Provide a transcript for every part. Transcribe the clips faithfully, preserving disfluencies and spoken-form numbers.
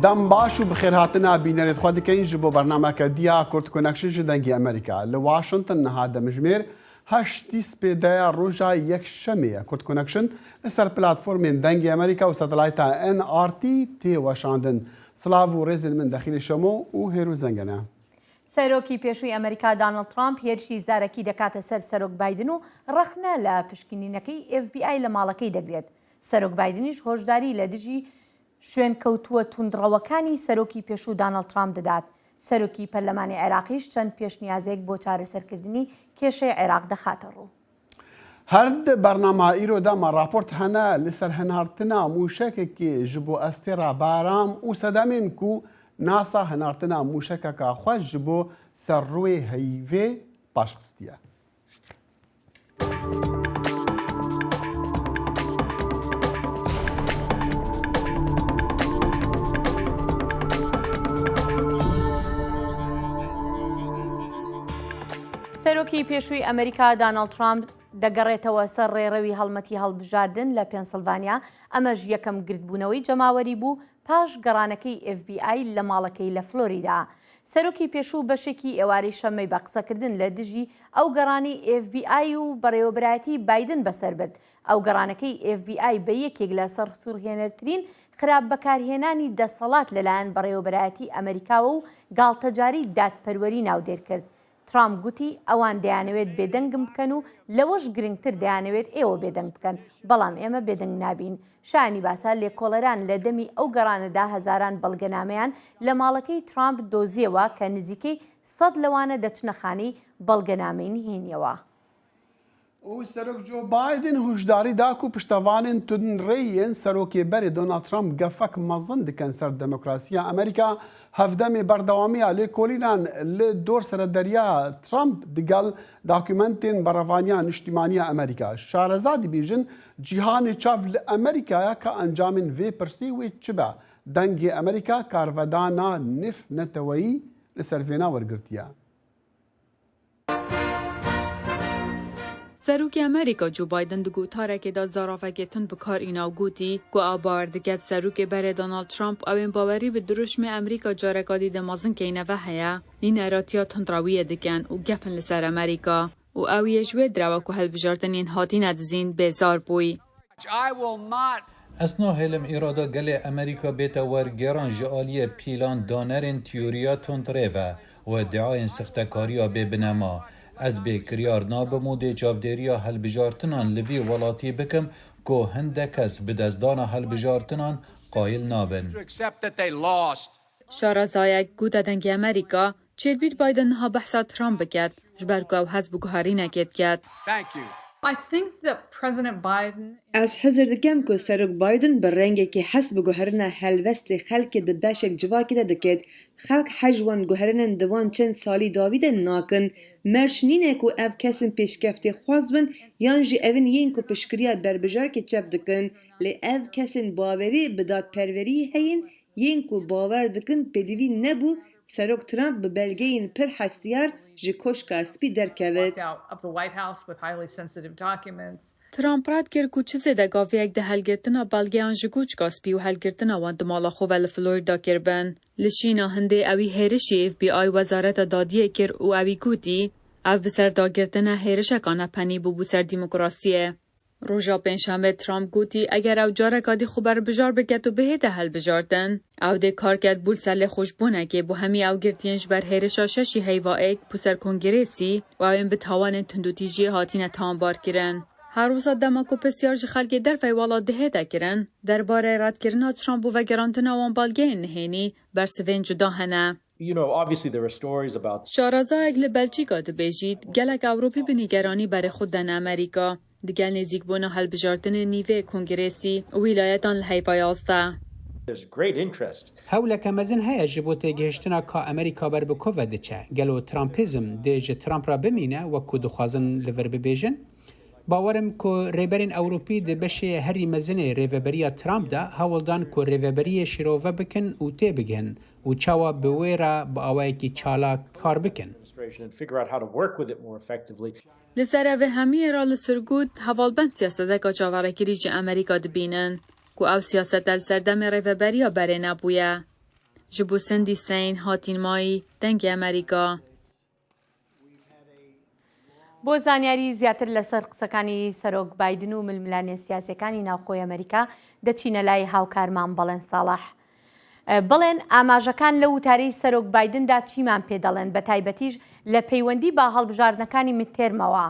Dem baş û bi xêrhatina bînerêt xwe dikeyin ji bo bernameke diya Kurd Connection ji Dengê Amerîka. Li Washington niha demjimêr heştî spêdeya roja yekşemê ye. Kurd Connection li ser platformên Dengê Amerîka û satelayta N R T tê weşandin. Silav û rêzên min Dexîlê Şemo û Hêro Zengene. سەرۆکی پێشووی ئەمریکا دانەڵد ترامپ هێرشی زارەکی دەکاتە سەر سەرۆک بایدن و ڕەخنە لە پشکنینەکەی FBI لە ماڵەکەی دەگرێت. سەرۆک بایدنیش هۆشداری لە دژی شوێنکەوتووە توندڕەوەکانی سەرۆکی پێشوو دانەڵد ترامپ دەدات. سەرۆکی پەرلەمانی عێراقیش چەند پێشنیازێک بۆ چارەسەرکردنی کێشەی عێراق دەخاتە ڕوو. Her di bernama îro de me raport hene li ser hinartina mûşekekê ji bo estêra Baram û sedemên ku NASA hinartina mûşekeka xwe ji bo ser rûyê heyvê paşxistiye. سەرۆکی پێشووی ئەمریکا دانەڵد ترامپ دەگەڕێتەوە سەر ڕێڕەوی هەڵمەتی هەڵبژاردن لە پێنسلڤانیا. ئەمەش یەکەم گردبوونەوەی جەماوەری بوو پاش گەڕانەکەی FBI لە ماڵەکەی لە فلۆریدا. سەرۆکی پێشوو بەشێکی ئێوارەی شەممەی بە قسەکردن لە دژی ئەو گەڕانەی FBI و بەڕێوەبەرایەتی بایدن بەسەر برد. ئەو گەڕانەکەی FBI بە یەکێک لە سەرسوڕهێنەرترین خراپ بەکارهێنانی دەسەڵات لەلایەن بەڕێوەبەرایەتی ئەمریکاوە و گاڵتەجاری دادپەروەری ناودێر کرد. ترامپ گوتی ئەوان دەیانەوێت بێدەنگم بکەن و لەوەش گرنگتر دەیانەوێت ئێوە بێدەنگ بکەن، بەڵام ئێمە بێدەنگ نابین. شایانی باسە لێکۆڵەران لە دەمی ئەو گەڕانەدا هەزاران بەڵگەنامەیان لە ماڵەکەی ترامپ دۆزیەوە کە نزیکەی سەد لەوانە دەچنە خانەی بەڵگەنامەی نهێنیەوە. û Serok Joe Biden hûşdarî da ku piştevanên tundrê yên serokê berê Donald Trump gefek mezin dikin ser demokrasiya Amerîka. Hevdemê berdewamiya lêkolînan li dor serederiya Trump digel dokumentên berevaniya niştîmaniya Amerîka. Şareza dibêjin cîhanê çav li Amerîka ye ka encamên vê pirsê wê çi be. Dengê Amerîka karvedana nêv neteweyî li ser vêna wergirtiye. Serokê Amerîka Joe Biden di gotarekê de zaravekê tund bi kar îna û gotî ku ew bawer dike serokê berê Donald Trump ew ên bawerî bi dirûşmê Amerîka careka dî de mezin keyne ve heye, nîneratiya tundrewiyê dikin û gef in li ser Amerîka û ew yê ji wê direwa ku hilbijartin yên hatîne dizîn bêzar bûy. Ez nahêlim îrada gelê Amerîka bête wergêran ji aliyê pîlan danerên tiyoriya tundrê ve û îdiayên sixtekariya bê binema. Ez bêkiryar nabim û dê çavdêriya hilbijartinan li vî welatî bikim ku hindek kes bi destdana hilbijartinan qayil nabin. Şarezayek gote Dengê Amerîka, çêdibît Biden niha behsa Trump biket, ji ber ku ew hez bi guherînekê diket. I think that President Biden Ez hizir dikim ku Serok Biden bi rengekî hes bi guherîna helwestê xelkê di beşek civakê de dikit. Xelk hej wan guherînên di van çend salî dawî de nakin. Merc nîne ku ev kesên pêşkeftêxwaz bin yan jî evin yên ku piştgiriya berbijarkê çep dikin. Lê ev kesên bawerî bi dadperweriyê heyên yên ku bawer dikin pêdivî nebû Serok Trump bi belgeyên pir hestiyar ji Koşka Spî derkevit. Trump red kir ku çi zêde gaviyek di helgirtina belgeyan ji Koçka Spî û helgirtina wan di mala xwe ve li Florida kiribin. Li şîna hindê ewî hêrişî FBI Wezareta Dadiyê kir û ewî gotî, ev bi ser dagirtina hêrişeka nepenî bû bo ser demokrasiyê. Roja Pêncşemê Trump gotî, eger ew careka dî xwe berbijar biket û bihête hilbijartin, ew dê kar ket bo li ser lêxweşbûnekê bo hemî ew girtiyên ji ber hêrişa şeşî heyva êk bo ser Kongrêsî û ew ên bi tawanên tundûtîjiyê hatine tawanbarkirin. Her wisa dema ku pirsyar ji xelkê dervey welat dihête kirin, derbarê redkirina Trump û vegerantina wan belgeyên nihênî bersivên cuda hene. You know, obviously there are stories about Şarezayek li Belçîka dibêjît, gelek Ewropî bi nîgeranî berê xwe didene Amerîka, digel nêzîkbûna hilbijartinê nîvê Kongrêsî û wîlayetan li heyva yazdeh. There's great interest. Hewleke mezin heye ji bo têgihiştina ka Amerîka ber bi ku ve diçe. Gelo Trumpîzm dê ji Trump re bimîne wek ku dixwazin li vir bibêjin? Bawer im ku rêberên Ewropî di beşê herî mezinê rêveberiya Trump de hewl dan ku rêveberiyê şîrove bikin û têbigihin û çawa bi wê re bi awayekî çalak kar bikin. Li ser evê hemiyê re li Surgut hevalbend siyaseteka çaverêkirî ji Amerîka dibînin ku ew siyaset li ser demê rêveberiya berê nebûye. Ji bo Cindy Sain hatîn mayî Dengê Amerîka. بۆ زانیاری زیاتر لەسەر قسەکانی سەرۆک بایدن و ململانێ سیاسیەکانی ناوخۆی ئەمریکا، دەچینە لای هاوکارمان بەڵێن ساڵح. بڵێن ئاماژەکان لە وتارەی سەرۆک بایدندا چیمان پێ دەڵێن، بە تایبەتیش لە پەیوەندی بە هەڵبژاردنەکانی متێرمەوە.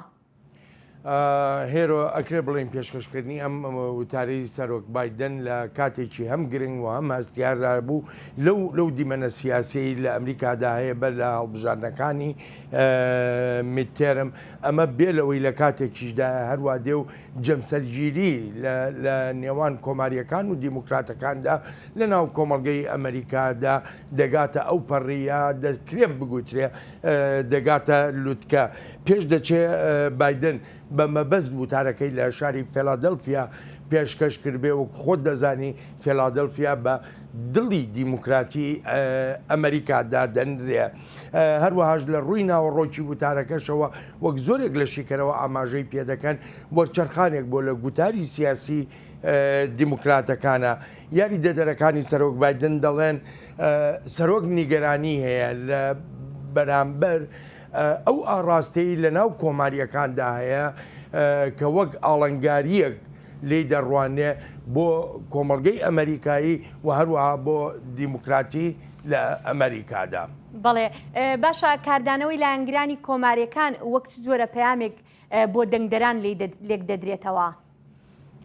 هێرۆ، ئەکرێ بڵێن پێشکەشکردنی ئەم وتارەی سەرۆک بایدن لە کاتێکی هەم گرنگ و هەم هەستیاردا بوو لەو لەو دیمەنە سیاسیەی لە ئەمریکادا هەیە بەر لە هەڵبژاردنەکانی midterm. ئەمە بێ لەوەی لە کاتێکیشدا هەروە دێ و جەمسەرگیری لە نێوان کۆماریەکان و دیموکراتەکاندا لە ناو کۆمەڵگەی ئەمریکادا دەگاتە ئەو پەڕیە دەکرێت بگوترێ دەگاتە لوتکە. پێش دەچێ بایدن بە مەبەست وتارەکەی لە شاری فیلادلفیا پێشکەش کردبێ و خۆت دەزانی فیلادلفیا بە دڵی دیموکراتی ئەمریکا دادەنرێ. هەروەهاش لە ڕووی ناوەڕۆکی وتارەکەشەوە وەک زۆرێک لە شیکەرەوە ئاماژەی پێدەکەن وەرچەرخانێک بۆ لە گوتاری سیاسی دیموکراتەکانە. یاریدەدەرەکانی سەرۆک بایدن دەڵێن سەرۆک نیگەرانی هەیە لە بەرامبەر ئەو ئاڕاستەی لە ناو کۆماریەکاندا هەیە کە وەک ئاڵنگاریەک لێی دەڕوانێ بۆ کۆمەڵگەی ئەمریکایی و هەروەها بۆ دیموکراتی لە ئەمریکادا. بەڵێ، باشە، کاردانەوەی لایەنگرانی کۆماریەکان وەک چ جۆرە پەیامێک بۆ دەنگدەران لێک دەدرێتەوە؟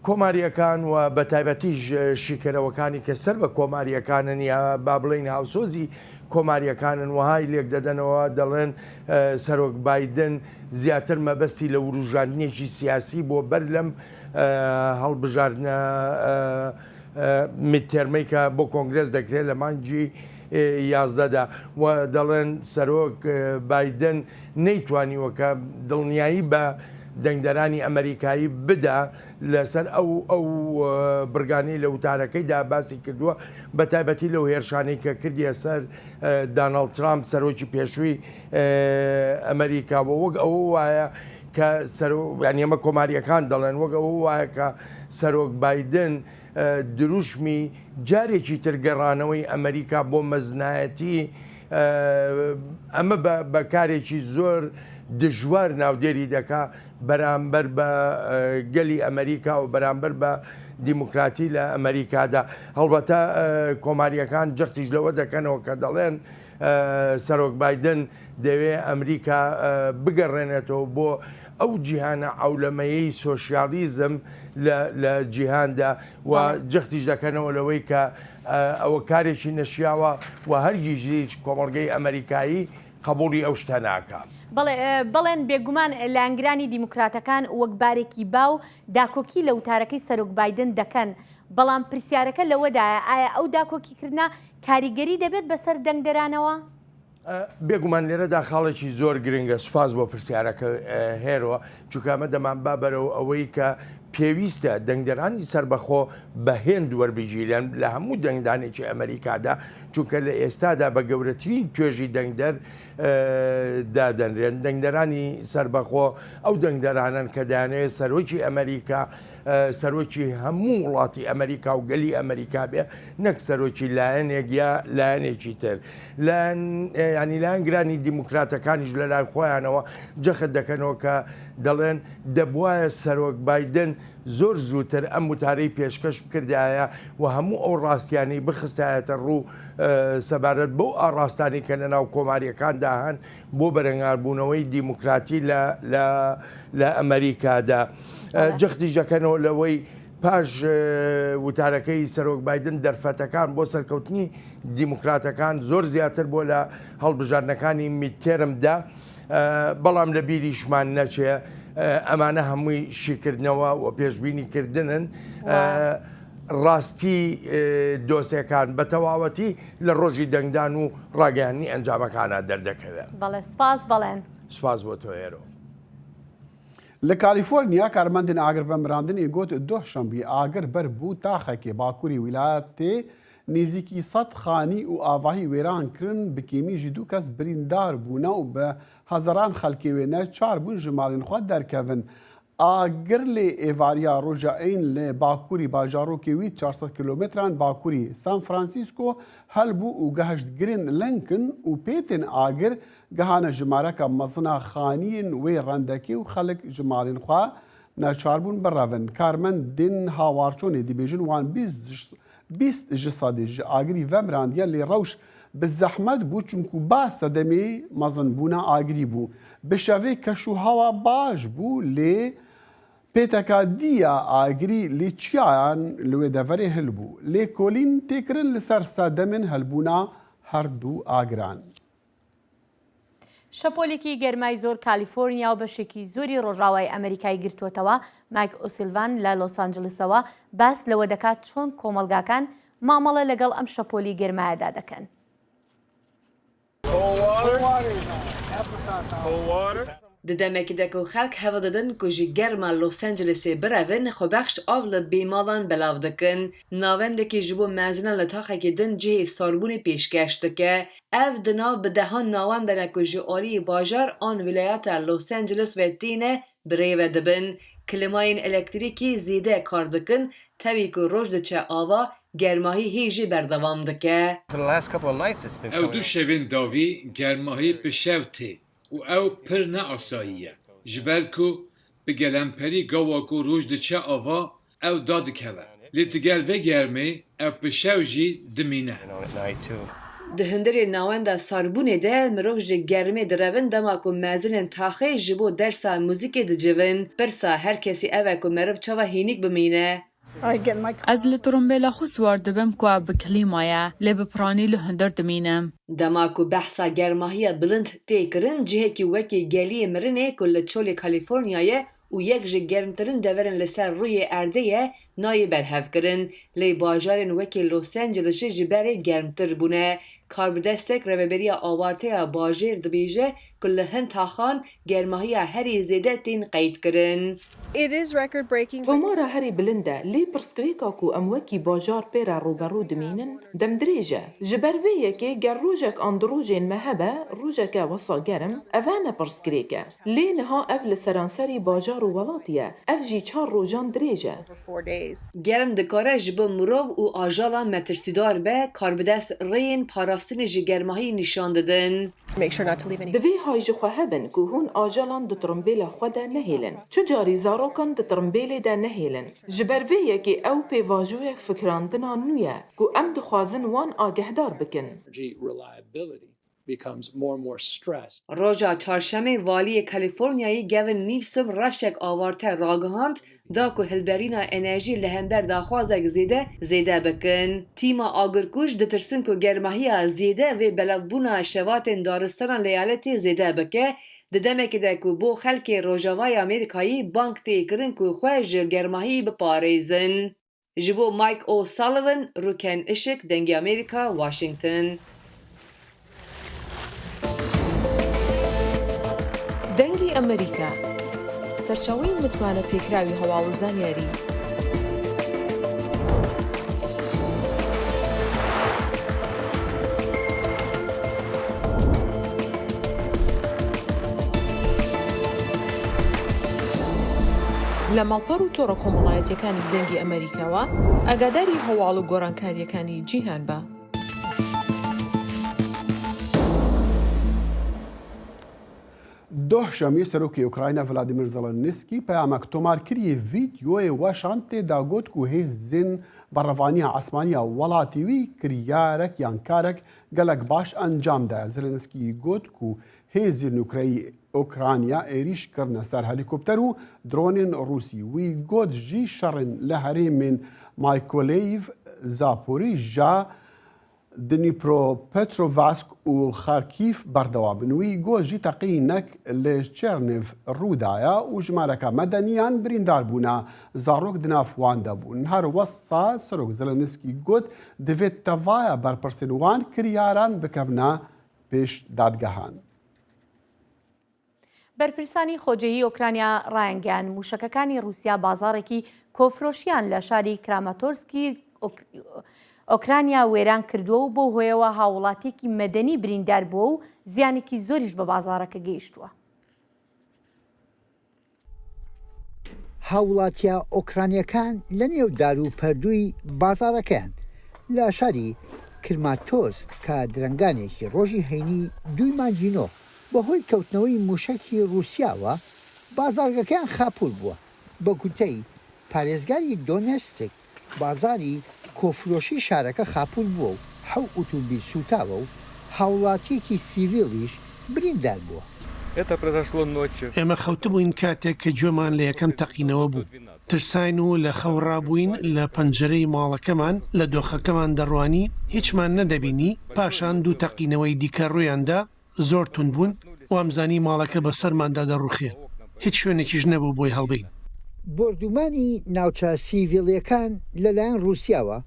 کۆماریەکان و بە تایبەتیش شیکەرەوەکانی کە سەر بە کۆماریەکانن یا با بڵێین هاوسۆزی کۆماریەکانن وەهای لێک دەدەنەوە، دەڵێن سەرۆک بایدن زیاتر مەبەستی لە وروژاندنێکی سیاسی بۆ بەر لەم هەڵبژاردنە midterm ەی کە بۆ کۆنگرێس دەکرێت لە مانگی یازدەدا و دەڵێن سەرۆک بایدن نەیتوانیوە کە دڵنیایی بە دەنگدەرانی ئەمریکایی بدا لەسەر ئەو ئەو بڕگانەی لە وتارەکەیدا باسی کردووە، بە تایبەتی لەو هێرشانەی کە کردیە سەر داناڵد ترامپ سەرۆکی پێشووی ئەمریکا بۆ وەک ئەوە وایە کە سەرۆ یانی ئەمە کۆماریەکان دەڵێن وەک ئەوە وایە کە سەرۆک بایدن دروشمی جارێکی تر گەڕانەوەی ئەمریکا بۆ مەزنایەتی ئەمە بە کارێکی زۆر دژوار ناودێری دەکا بەرامبەر بە گەلی ئەمریکا و بەرامبەر بە دیموکراتی لە ئەمریکادا. هەڵبەتە کۆماریەکان جەختیش لەوە دەکەنەوە کە دەڵێن سەرۆک بایدن دەوێ ئەمریکا بگەڕێنێتەوە بۆ ئەو جیهانە عەولەمەیەی سۆشیالیزم لە جیهاندا و جەختیش دەکەنەوە لەوەی کە ئەوە کارێکی نەشیاوە و هەرگیز هیچ کۆمەڵگەی ئەمریکایی قبوڵی ئەو شتە ناکا. بەڵێ، بەڵێن بێگومان لایەنگرانی دیموکراتەکان وەک بارێکی باو داکۆکی لە وتارەکەی سەرۆک بایدن دەکەن، بەڵام پرسیارەکە لەوەدایە ئایا ئەو داکۆکیکردنە کاریگەری دەبێت بەسەر دەنگدەرانەوە؟ بێگومان لێرەدا خاڵێکی زۆر گرنگە. سوپاس بۆ پرسیارەکە هێرۆ، چونکە ئەمە دەمانبا بەرەو ئەوەی کە پێویستە دەنگدەرانی سەربەخۆ بە هێند وەربگیرێن لە هەموو دەنگدانێکی ئەمریکادا، چونکە لە ئێستادا بە گەورەترین توێژی دەنگدەر دادەنرێن. دەنگدەرانی سەربەخۆ ئەو دەنگدەرانن کە دەیانەوێت سەرۆکی ئەمریکا سەرۆکی هەموو وڵاتی ئەمریکا و گەلی ئەمریکا بێ، نەک سەرۆکی لایەنێک یا لایەنێکی تر. لایەن ینی لایەنگرانی دیموکراتەکانیش لە لای خۆیانەوە جەخت دەکەنەوە کە دەڵێن دەبوایە سەرۆک بایدن زۆر زووتر ئەم وتارەی پێشکەش بکردایە و هەموو ئەو ڕاستیانەی بخستایەتە ڕوو سەبارەت بەو ئاڕاستانەی کە لە ناو کۆماریەکاندا هەن بۆ بەرەنگاربوونەوەی دیموکراتی لە لە لە ئەمریکادا. جەختیش دەکەنەوە لەوەی پاش وتارەکەی سەرۆک بایدن دەرفەتەکان بۆ سەرکەوتنی دیموکراتەکان زۆر زیاتر بۆ لە هەڵبژاردنەکانی midterm دا. بەڵام لە بیریشمان نەچێ ئەمانە هەمووی شیکردنەوە و پێشبینی کردنن. ڕاستی دۆسێکان بە تەواوەتی لە ڕۆژی دەنگدان و ڕاگەیاندنی ئەنجامەکانە دەردەکەوێت. بەڵێ، سوپاس بەڵێن. سوپاس بۆ تۆ هێرۆ. Li Kalîforniya karmendên agirvemirandinê got doh şembiyê agir ber bû taxekê bakurê wîlayetê, nêzîkî sed xanî û avahî wêran kirin, bi kêmî jî du kes birîndar bûne û bi hezaran xelkê wê neçar bûn ji malên xwe derkevin. Agir lê êvariya roja Ain li bakurî bajarokê wî çar sed kîlometran bakurî San Francisco helbû û gehişt girên Lincoln û pê tên agir gihane jimareka mezin a xaniyên wê rendekê û xelk ji malên xwe neçar bûn birevin. Karmendên hawarçonê dibêjin wan bîst bîst ji sedê ji agirî vemirandiye, lê rewş bi zehmet bû, çunku ba sedemê mezinbûna agirî bû. Bi şevê keş û hewa baş bû, lê pêteka dî ya agirî li çiyayan li wê deverê hilbû. Lêkolîn tê kirin li ser sedemên helbûna her du agiran. شەپۆلێکی گەرمای زۆر کالیفۆرنیا و بەشێکی زۆری ڕۆژاوای ئەمریکای گرتووەتەوە. مایک ئۆسیلڤان لە لۆس ئانجلسەوە باس لەوە دەکات چۆن کۆمەڵگاکان مامەڵە لەگەڵ ئەم شەپۆلی گەرمایەدا دەکەن. Di demekî de ku xelk hewl didin ku ji germa Los Angelesê birevin, xwebexş av li bêmalan belav dikin. Navendekî ji bo mezinan li taxekî din cihê sarbûnê pêşkeş dike. Ev di nav bi dehan nawan de ne ku ji aliyê bajar an wîlayeta Los Angeles ve têne bi rê ve dibin. Klimayên elektrîkî zêde kar dikin, tevî ku roj diçe ava, germahî hê jî berdewam dike. For the last couple of nights, it's been Ew coming du up. Şevên dawî germahî bi şev tê û ew pir ne asayî ye. Ji ber ku bi gelemperî gawa ku roj diçe ava, ew dadikeve. Lê digel vê germê ew bi şev jî dimîne. Been on at night too. Di hundirê nawenda sarbûnê de mirov ji germê direvin dema ku mezinên taxê ji bo dersa muzîkê dicivin. Pirsa her kesî ev e ku meriv çawa hînîk bimîne. Ez li tirimbêla xwe siwar dibim ku ev bi klîma ye, lê bi piranî li hundir dimînim. Dema ku behsa germahiya bilind tê kirin, cihekî wekî geliyê mirinê ku li çolê Kalîforniyayê û yek ji germtirîn deverên li ser rûyê erdê ye, nayê berhevkirin. Lê bajarên wekî Los Angelesê ji berê germtir bûne. Karbidestek Rêveberiya Awarteya Bajêr dibêje ku li hin taxan germahiya herî zêde tên qeydkirin. It is record breaking, but Tomara herî bilind e, lê pirsgirêka ku em wekî bajar pê re rûberû dimînin, demdirêj e. Ji ber vê yekê ger rojek an du rojên me hebe, rojeke wesa germ, eve ne pirsgirêk e. Lê niha ev li seranserî bajar û welatî ye. Ev jî çar rojan dirêj e. For four days. Germ dikare ji bo mirov û ajalan metirsîdar be, karbidest rêyên parastinê ji germahiyê nîşan didin. Make sure not to leave any Divê hay ji xwe hebin ku hûn ajalan di tirimbêla xwe de nehêlin. Çi carî zarokan di tirimbêlê de nehêlin. Ji ber vê yekê ew pêvajoyek fikirandina nû ye ku em dixwazin wan agehdar bikin. Energy reliability becomes more and more stressed. Roja Çarşemê Valiyê Kalîforniyayê Gavin Newsom rewşek awarte ragihand, da ku hilberîna enerjî li hember daxwazek zêde, zêde bikin. Tîma agirkûj ditirsin ku germahiya zêde vê belavbûna şevatên daristanan li eyaletê zêde bike, di demekê de ku bo xelkê Rojavayê Amerîkayî bang tê kirin ku xwe ji germahiyê biparêzin. Ji bo Mike O'Sullivan, Rûken Işık, Dengê Amerîka, Washington. Dengê Amerîka, serçaweyê mitmane pêkrawî hewa û zanyarî. لە ماڵپەڕ و تۆڕە کۆمەڵایەتییەکانی دەنگی ئەمەریکاوە ئاگاداری هەواڵ و گۆڕانکارییەکانی جیهان بە. Doh şemiyê Serokê Ukrayna Volodymyr Zelensky peyamek tomar kiriye, vîdyoyê weşan tê de got ku hêzên berevaniya esmaniya welatê wî kiryarek yan karek gelek baş encam de. Zelensky got ku hêzên Ukray-, Ukrayna êrîş kirine ser helîkopter û dronên Rûsî. Wî got jî şerên li herêmên Mykolaiv, Zaporizhzhia, Dnipropetrovsk û Kharkiv berdewam in. Wî got jî teqînek li Çerniv rû daye û jimareka medeniyan birîndar bûne, zarok di nav wan de bûn. Her wesa Serok Zelensky got, divê tevaya berpirsên wan kiryaran bikevine pêş dadgehan. بەرپرسانی خۆجێیی ئۆکرانیا ڕایانگەیاند موشەکەکانی ڕووسیا بازاڕێکی کۆفرۆشیان لە شاری کراماتۆرسکی ئۆک-، ئۆکرانیا وێران کردووە و بەو هۆیەوە هاووڵاتیەکی مەدەنی بریندار بووە و زیانێکی زۆریش بە بازاڕەکە گەیشتووە. هاوڵاتیە ئۆکرانیەکان لە نێو دار و پەردووی بازارەکەیان لە شاری کرماتۆز کە درەنگانێکی ڕۆژی هەینی دووی مانگینۆ بەهۆی کەوتنەوەی موشەکی رووسیاوە بازارگەکەیان خاپور بووە. بە گوتەی پارێزگاری دۆنێستک، بازاری کۆفرۆشی شارەکە خاپور بووە و حەو ئوتومبیل سووتاوە و هاوڵاتیەکی سیڤیلیش بریندار بووە. Это произошло ночью. ئێمە خەوتبووین کاتێک کە گوێمان لە یەکەم تەقینەوە بوو. ترساین و لە خەو ڕابووین، لە پەنجەرەی ماڵەکەمان لە دۆخەکەمان دەڕوانی، هیچمان نەدەبینی. پاشان دوو تەقینەوەی دیکە ڕوویاندا، زۆر توند بوون، وامزانی ماڵەکە بە سەرماندا دەڕوخێ. هیچ شوێنێکیش نەبوو بۆی هەڵبین. بردومانی ناوچە سیڤیلەکان لەلایەن رووسیاوە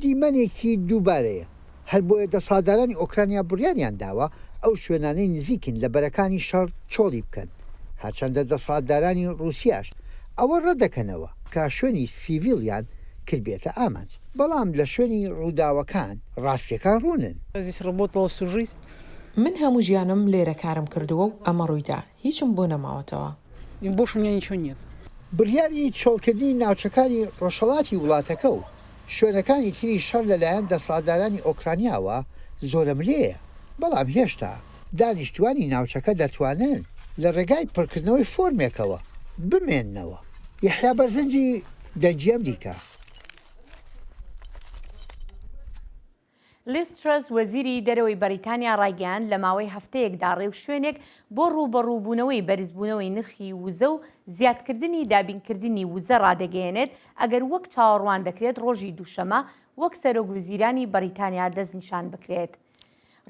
دیمەنێکی دووبارەیە. هەر بۆیە دەسەڵاتدارانی ئۆکرانیا بڕیاریان داوە ئەو شوێنانەی نزیکن لە بەرەکانی شەڕ چۆڵی بکەن. هەرچەندە دەسەڵاتدارانی رووسیاش ئەوە ڕەتدەکەنەوە کە شوێنی سیڤیلیان کردبێتە ئامانج، بەڵام لە شوێنی ڕووداوەکان ڕاستیەکان ڕوونن. Здесь работала всю жизнь. من هەموو ژیانم لێرە کارم کردووە و ئەمە ڕوویدا، هیچم بۆ نەماوەتەوە. И больше у меня ничего нет. بڕیاری چۆڵکردنی ناوچەکانی ڕۆژهەڵاتی وڵاتەکە و شوێنەکانی تری شەڕ لەلایەن دەسەڵاتدارانی ئۆکرانیاوە زۆرەملێیە، بەڵام هێشتا دانیشتوانی ناوچەکە دەتوانن لە ڕێگای پڕکردنەوەی فۆرمێکەوە بمێننەوە. یەحیا بەرزنجی، دەنگی ئەمریکا. لیز ترەس، وەزیری دەرەوەی بەریتانیا، ڕایگەیاند لە ماوەی هەفتەیەکدا ڕێوشوێنێک بۆ ڕووبەڕووبوونەوەی بەرزبوونەوەی نرخی وزە و زیادکردنی دابینکردنی وزە ڕادەگەیەنێت، ئەگەر وەک چاوەڕوان دەکرێت ڕۆژی دووشەمە وەک سەرۆک وزیرانی بەریتانیا دەستنیشان بکرێت.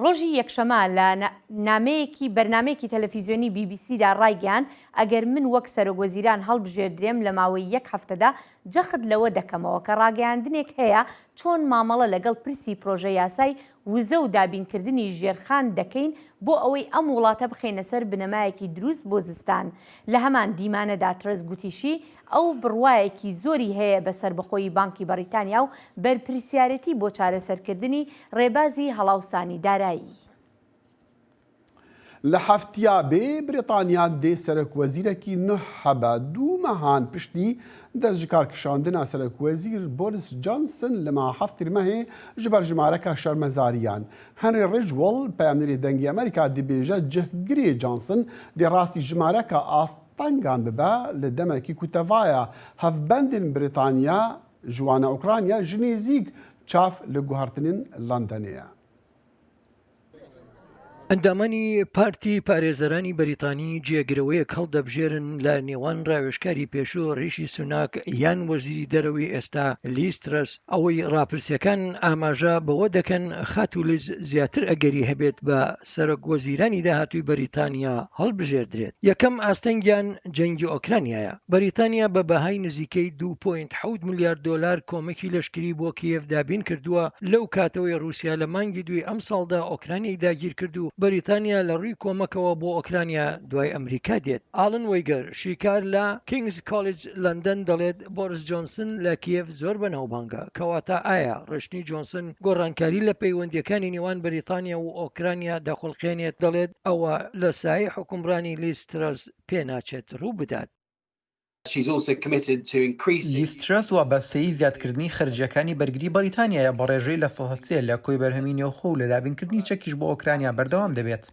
ڕۆژی یەکشەمە لە نا-، نامەیەکی، بەرنامەیەکی تەلەفیزیۆنی بی بی سیدا ڕایگەیاند، ئەگەر من وەک سەرۆک وەزیران هەڵبژێردرێم لە ماوەی یەک هەفتەدا، جەخت لەوە دەکەمەوە کە ڕاگەیاندنێک هەیە چۆن مامەڵە لەگەڵ پرسی پرۆژە یاسای وزە و دابینکردنی ژێرخان دەکەین بۆ ئەوەی ئەم وڵاتە بخەینە سەر بنەمایەکی دروست بۆ زستان. لە هەمان دیمانەدا ترەس گوتیشی ئەو بڕوایەکی زۆری هەیە بە سەربەخۆیی بانکی بەریتانیا و بەرپرسیارەتی بۆ چارەسەرکردنی ڕێبازی هەڵاوسانی دارایی. لە هەفتیا بێ بریتانیا دێ سەرۆک وەزیرەکی نوه هەبە. دوو مەهان پشتی دەست ji kar kişandina serok wezîr Boris Johnson li meha heftê mehê ji ber jimareka şermezariyan. Henry Ridgwell, peyamnêrê Dengê Amerîka dibêje cihgirê Johnson dê rastî jimareka astengan bibe li demekî ku tevaya hevbendên Brîtanya ji wana Ukrayna ji nêzîk çav li guhertinên Londonê ye. ئەندامانی پارتی پارێزەرانی بەریتانی جێگرەوەیەک هەڵدەبژێرن لە نێوان ڕاوێژکاری پێشوو ڕیشی سوناک یان وەزیری دەرەوەی ئێستا لیز ترەس، ئەوەی ڕاپرسیەکان ئاماژە بەوە دەکەن خاتوو لیز زیاتر ئەگەری هەبێت بە سەرۆک وەزیرانی داهاتووی بەریتانیا هەڵبژێردرێت. یەکەم ئاستەنگیان جەنگی ئۆکرانیایە. بەریتانیا بە بەهای نزیکەی دوو پۆینت حەوت ملیار دۆلار کۆمەکی لەشکری بۆ کیێڤ دابین کردووە، لەو کاتەوەی رووسیا لە مانگی دووی ئەم ساڵدا ئۆکرانیای داگیر کرد و بەریتانیا لە ڕووی کۆمەکەوە بۆ ئۆکرانیا دوای ئەمریکا دێت. ئاڵن وەیگەر، شیکار لە کینگز کۆلج لەندەن، دەڵێت بۆریس جۆنسن لە کیێڤ زۆر بەناوبانگە. کەواتە ئایا ڕشنی جۆنسن گۆڕانکاری لە پەیوەندیەکانی نێوان بەریتانیا و ئۆکرانیا دەخولقێنێت؟ دەڵێت ئەوە لە سایەی حوکمڕانی لیز ترەس پێناچێت ڕوو بدات. She's also committed to increasing لیز ترەس وابەستەی زیادکردنی خەرجیەکانی بەرگری بەریتانیایە بە ڕێژەی لە سەد و سێ لە کۆی بەرهەمی نێوخۆ و لە دابینکردنی چەکیش بۆ ئۆکرانیا بەردەوام دەبێت.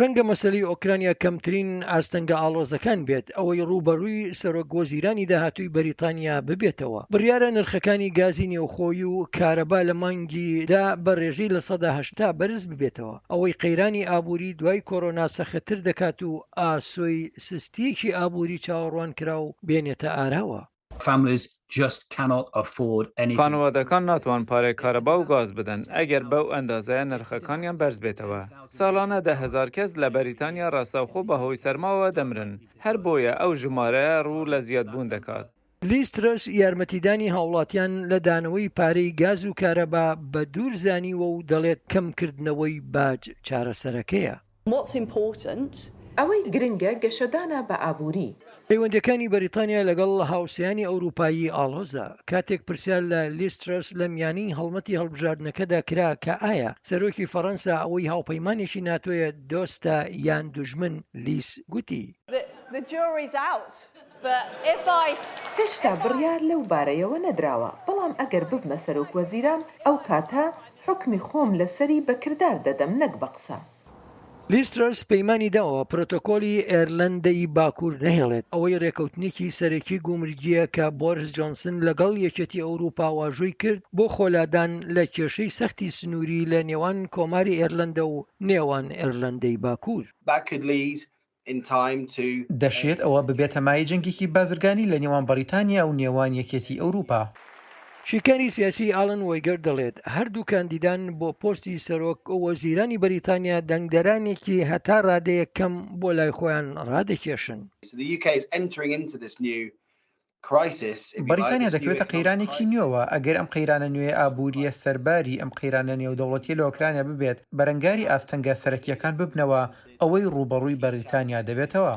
ڕەنگە مەسەلەی ئۆکرانیا کەمترین ئاستەنگە ئاڵۆزەکان بێت، ئەوەی ڕووبەڕووی سەرۆک وەزیرانی داهاتووی بەریتانیا ببێتەوە. بڕیارە نرخەکانی گازی نێوخۆی و کارەبا لە مانگی دا بە ڕێژەی لە سەدا هەشتا بەرز ببێتەوە، ئەوەی قەیرانی ئابووری دوای کۆرۆنا سەختتر دەکات و ئاسۆی سستیەکی ئابووری چاوەڕوان کراو بێنێتە ئاراوە. Families just cannot afford anything. خانوادەکان ناتوان پارەی کارەبا و گاز بدەن ئەگەر بەو ئەندازەیە نرخەکانیان بەرز بێتەوە. ساڵانە دە هەزار کەس لە بەریتانیا ڕاستەوخۆ بەهۆی سەرماوە دەمرن. هەر بۆیە ئەو ژمارەیە ڕوو لە زیادبوون دەکات. لیز ترەس یارمەتیدانی هاوڵاتیان لە دانەوەی پارەی گاز و کارەبا بە دوور زانیوە و دەڵێت کەمکردنەوەی باج چارەسەرەکەیە. ئەوەی گرنگە گەشەدانە بە ئابووری. پەیوەندیەکانی بەریتانیا لەگەڵ هاوسێیانی ئەوروپایی ئاڵۆزە. کاتێک پرسیار لە لیز ترەس لە میانی هەڵمەتی هەڵبژاردنەکەدا کرا کە ئایا سەرۆکی فەڕەنسا ئەوەی هاوپەیمانێکی ناتۆیە دۆستە یان دوژمن، لیز گوتی. The jury's out. But if I هێشتا بڕیار لەو بارەیەوە نەدراوە، بەڵام ئەگەر ببمە سەرۆک وەزیران، ئەو کاتە حوکمی خۆم لەسەری بە کردار دەدەم، نەک بە قسە. لیز ترەس پەیمانی داوە پرۆتۆکۆلی ئێرلەندەی باکوور نەهێڵێت. ئەوەی ڕێکەوتنێکی سەرەکی گومرگیە کە بۆریس جۆنسن لەگەڵ یەکێتی ئەوروپا واژۆی کرد بۆ خۆلادان لە کێشەی سەختی سنووری لە نێوان کۆماری ئێرلەندە و نێوان ئێرلەندەی باکوور. That could lead in time to دەشێت ئەوە ببێتە مایەی جەنگێکی بازرگانی لە نێوان بەریتانیا و نێوان یەکێتی ئەوروپا. شیکاری سیاسی ئاڵن وەیگەر دەڵێت هەردوو کاندیدان بۆ پۆستی سەرۆک وەزیرانی بەریتانیا دەنگدەرانێکی هەتا ڕادەیەک کەم بۆ لای خۆیان ڕادەکێشن. So the U K is entering into this new crisis, if you like, بەریتانیا this new دەکەوێتە economic قەیرانێکی crisis. نوێوە. ئەگەر ئەم قەیرانە نوێیە ئابووریە سەرباری ئەم قەیرانە نێودەوڵەتیە لە ئۆکرانیا ببێت، بەرەنگاری ئاستەنگە سەرەکیەکان ببنەوە، ئەوەی ڕوبەڕووی بەریتانیا دەبێتەوە.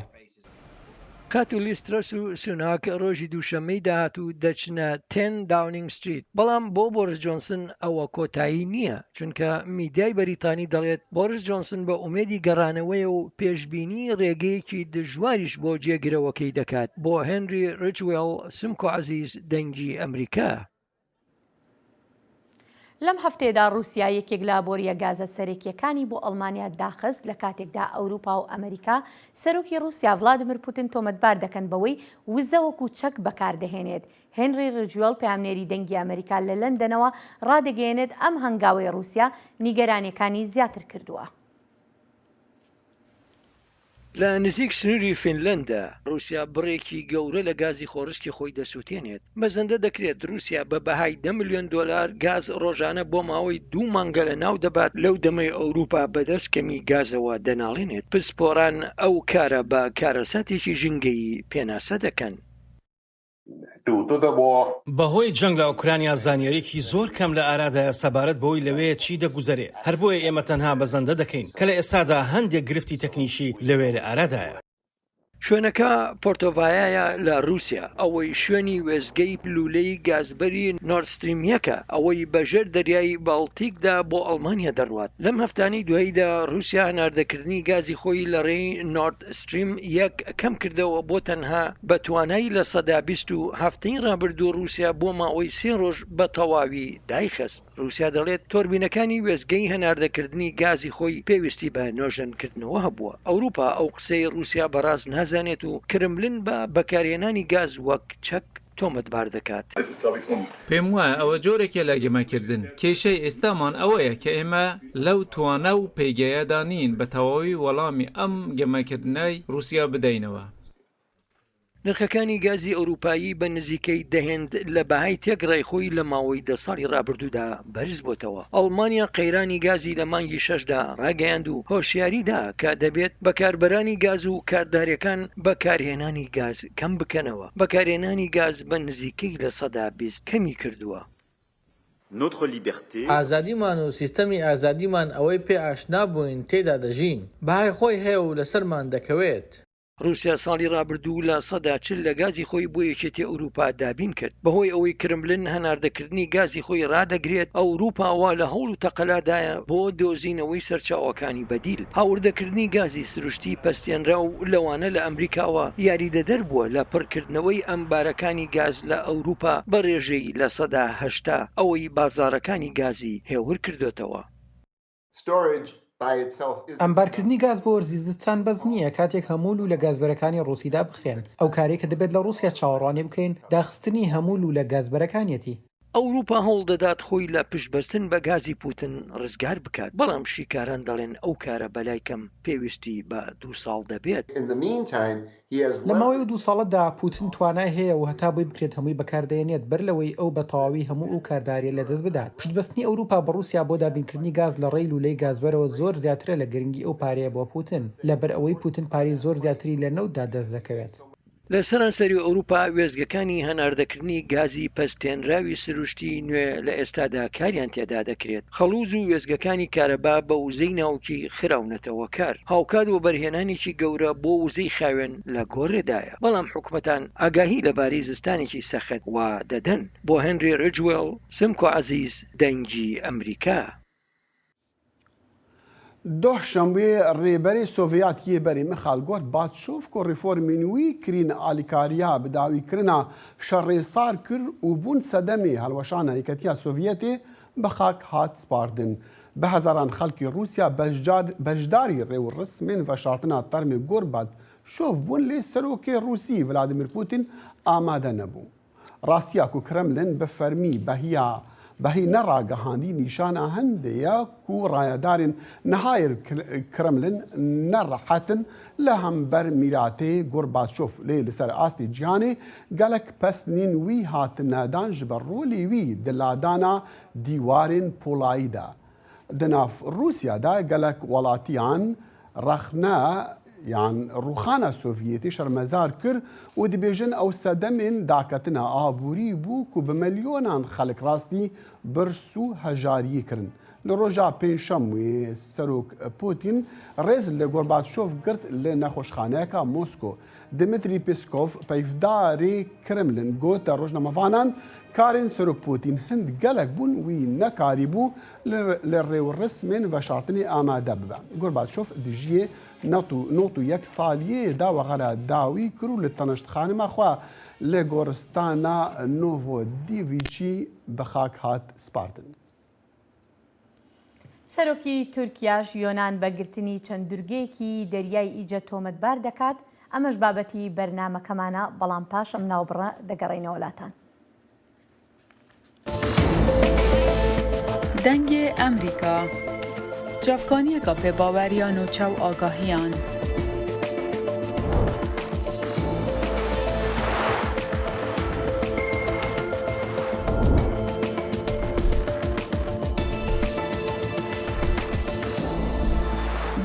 کاتولیس ترەس و سوناک ڕۆژی دووشەممەی داهاتوو دەچنە تێن داونینگ ستریت، بەڵام بۆ بۆریس جۆنسن ئەوە کۆتایی نییە، چونکە میدیای بەریتانی دەڵێت بۆریس جۆنسن بە ئومێدی گەڕانەوەیە و پێشبینی ڕێگەیەکی دژواریش بۆ جێگرەوەکەی دەکات. بۆ هێنری ریجوێڵ، سمکۆ عەزیز، دەنگی ئەمریکا. لەم هەفتەیەدا ڕووسیا یەکێک لە بۆریە گازە سەرەکیەکانی بۆ ئەڵمانیا داخست، لە کاتێکدا ئەوروپا و ئەمریکا سەرۆکی ڕووسیا ڤلادیمیر پوتین تۆمەتبار دەکەن بەوەی وزە وەکو چەک بەکاردەهێنێت. هێنری ریجوێڵ، پەیامنێری دەنگی ئەمریکا لە لەندەنەوە، ڕادەگەیەنێت ئەم هەنگاوەی ڕووسیا نیگەرانیەکانی زیاتر کردووە. لە نزیک سنووری فینلەندا، ڕووسیا بڕێکی گەورە لە گازی خۆڕسکی خۆی دەسووتێنێت. مەزەندە دەکرێت ڕووسیا بە بەهای دە ملیۆن دۆلار گاز ڕۆژانە بۆ ماوەی دوو مانگە لە ناو دەبات، لەو دەمەی ئەوروپا بەدەست کەمی گازەوە دەناڵێنێت. پسپۆران ئەو کارە بە کارەساتێکی ژینگەیی پێناسە دەکەن. بەهۆی جەنگ لە ئۆکرانیا زانیاریەکی زۆر کەم لە ئارادایە سەبارەت بەوەی لەوێ چی دەگوزەرێ. هەر بۆیە ئێمە تەنها بەزەندە دەکەین کە لە ئێستادا هەندێک گرفتی تەکنیکی لەوێ لە ئارادایە. شوێنەکە پۆرتۆڤایایە لە ڕووسیا. ئەوەی شوێنی وێستگەی لوولەی گازبەری نۆرد ستریم یەکە، ئەوەی بەژێر دەریای باڵتیکدا بۆ ئەڵمانیا دەڕوات. لەم هەفتانەی دواییدا ڕووسیا هەناردەکردنی گازی خۆی لە ڕێی نۆرد ستریم یەک کەم کردەوە بۆ تەنها بە توانای لە سەدا بیست و هەفتەی ڕابردوو ڕووسیا بۆ ماوەی سێ ڕۆژ بە تەواوی دایخست. ڕووسیا دەڵێت تۆربینەکانی وێستگەی هەناردەکردنی گازی خۆی پێویستی بە نۆژەنکردنەوە هەبووە. ئەوروپا ئەو قسەی ڕووسیا بەڕاست نازانێت و کرملن بە بەکارهێنانی گاز وەک چەک تۆمەتبار دەکات. پێم وایە ئەوە جۆرێکە لە گەمەکردن. کێشەی ئێستامان ئەوەیە کە ئێمە لەو توانە و پێگەیەدا نین بە تەواوی وەڵامی ئەم گەمەکردنەی ڕووسیا بدەینەوە. نرخەکانی گازی ئەوروپایی بە نزیکەی دە هێند لە بەهای تێکڕای خۆی لە ماوەی دە ساڵی ڕابردوودا بەرز بۆتەوە. ئەڵمانیا قەیرانی گازی لە مانگی شەشدا ڕاگەیاند و هۆشیاری دا کە دەبێت بەکاربەرانی گاز و کاردارەکان بەکارهێنانی گاز کەم بکەنەوە. بەکارهێنانی گاز بە نزیکەی لە سەدا بیست کەمی کردووە. ئازادیمان و سیستەمی ئازادیمان ئەوەی پێ ئاشنا بووین تێدا دەژین، بەهای خۆی هەیە و لەسەرمان دەکەوێت. رووسیا ساڵی ڕابردوو لە سەدا چل لە گازی خۆی بۆ یەکێتی ئەوروپا دابین کرد. بەهۆی ئەوەی کرملن هەناردەکردنی گازی خۆی ڕادەگرێت، ئەوروپا وا لە هەوڵ و تەقەلادایە بۆ دۆزینەوەی سەرچاوەکانی بەدیل. هاوردەکردنی گازی سروشتی پەستێنرا و لەوانە لە ئەمریکاوە یاریدەدەر بووە لە پڕکردنەوەی ئەمبارەکانی گاز لە ئەوروپا بە ڕێژەی لە سەدا هەشتا ئەوەی بازاڕەکانی گازی هێور کردوتەوە. ئەمبارکردنی گاز بۆ وەرزی زستان بەس نییە، کاتێک هەموو لوولە گازبەرەکانی ڕووسی دابخرێن. ئەو کارەی کە دەبێت لە ڕووسیا چاوەڕوانێ بکەین، داخستنی هەموو لوولە گازبەرەکانیەتی. ئەوروپا هەوڵ دەدات خۆی لە پشتبەستن بە گازی پوتن ڕزگار بکات، بەڵام شیکاران دەڵێن ئەو کارە بەلای کەم پێویستی بە دوو ساڵ دەبێت. لە ماوەی ئەو دوو ساڵەدا پوتن توانای هەیە و هەتا بۆی بکرێت هەمووی بەکاردەهێنێت، بەر لەوەی ئەو بە تەواوی هەموو ئەو کارداریە لەدەست بدات. پشتبەستنی ئەوروپا بە ڕووسیا بۆ دابینکردنی گاز لە ڕێی لوولەی گازبەرەوە زۆر زیاترە لە گرنگی ئەو پارەیە بۆ پوتن، لەبەر ئەوەی پوتن پارەی زۆر زیاتری لە نەوتدا دەست دەکەوێت. لە سەرانسەری ئەوروپا وێستگەکانی هەناردەکردنی گازی پەستێنراوی سروشتی نوێ لە ئێستادا کاریان تێدا دەکرێت. خەڵوز و وێستگەکانی کارەبا بە وزەی ناوکی خراونەتەوە کار. هاوکات وەبەرهێنانێکی گەورە بۆ وزەی خاوێن لە گۆڕێدایە. بەڵام حکومەتان ئاگاهی لەبارەی زستانێکی سەخت وا دەدەن. بۆ هێنری ڕیجوێڵ، سمکۆ عەزیز، دەنگی ئەمریکا. Doh şemiyê rêberê Sovyet yê berê Mixail Gorbaçov ku reformên wî kirîn alîkariya bidawîkirina şerê sar kir û bûn sedemê hilweşana Yeketiya Sovyetê, bi xak hat spardin. Bi hezaran xelkê Rûsya beşdar-, beşdarî rêwresmên veşartina termê Gorbaçov bûn, lê serokê Rûsî Vladimir Putin amade nebû. Rastiya ku Kremlin bi fermî behiya, behî neragihandî nîşana hindê ye ku rayedarên nihayê Kre-, Kremlin nerehet in li hember mîratê Gorbaçov, lê li ser astê cîhanê gelek pesnîn wî hatine dan ji ber rolê wî di ladana dîwarên polayî de. Di nav Rûsya de gelek welatiyan rexne yan rûxana Sovyetê şermezar kir û dibêjin ew sedemên daketina aborî bû ku bi milyonan xelk rastî birs û hejariyê kirin. Li roja Pêncşemê Serok Putin rêz li Gorbaçov girt li nexweşxaneyeka Mosko. Dmitry Peskov, peyvdarê Kremlin, gote rojnamevanan, karên Serok Putin hind gelek bûn, wî nekarîbû li, li rêwresmên veşartinê amade bibe. Gorbaçov di jiyê not û, not û yek saliyê de wexera dawî kir û li teniştxanima xwe li goristana Novodevichy bi xak hat spardin. Serokî Tirkiya ji Yonan be girtinî çend durgeyekî Deryayê Îce tometbar dekat. ئەمەش بابەتی بەرنامەکەمانە، بەڵام پاش ئەم ناوبڕە دەگەڕێینەوە لاتان. Dengê Emerîka. Çavkaniyeka pêbaweriya nûçe û agahiyan.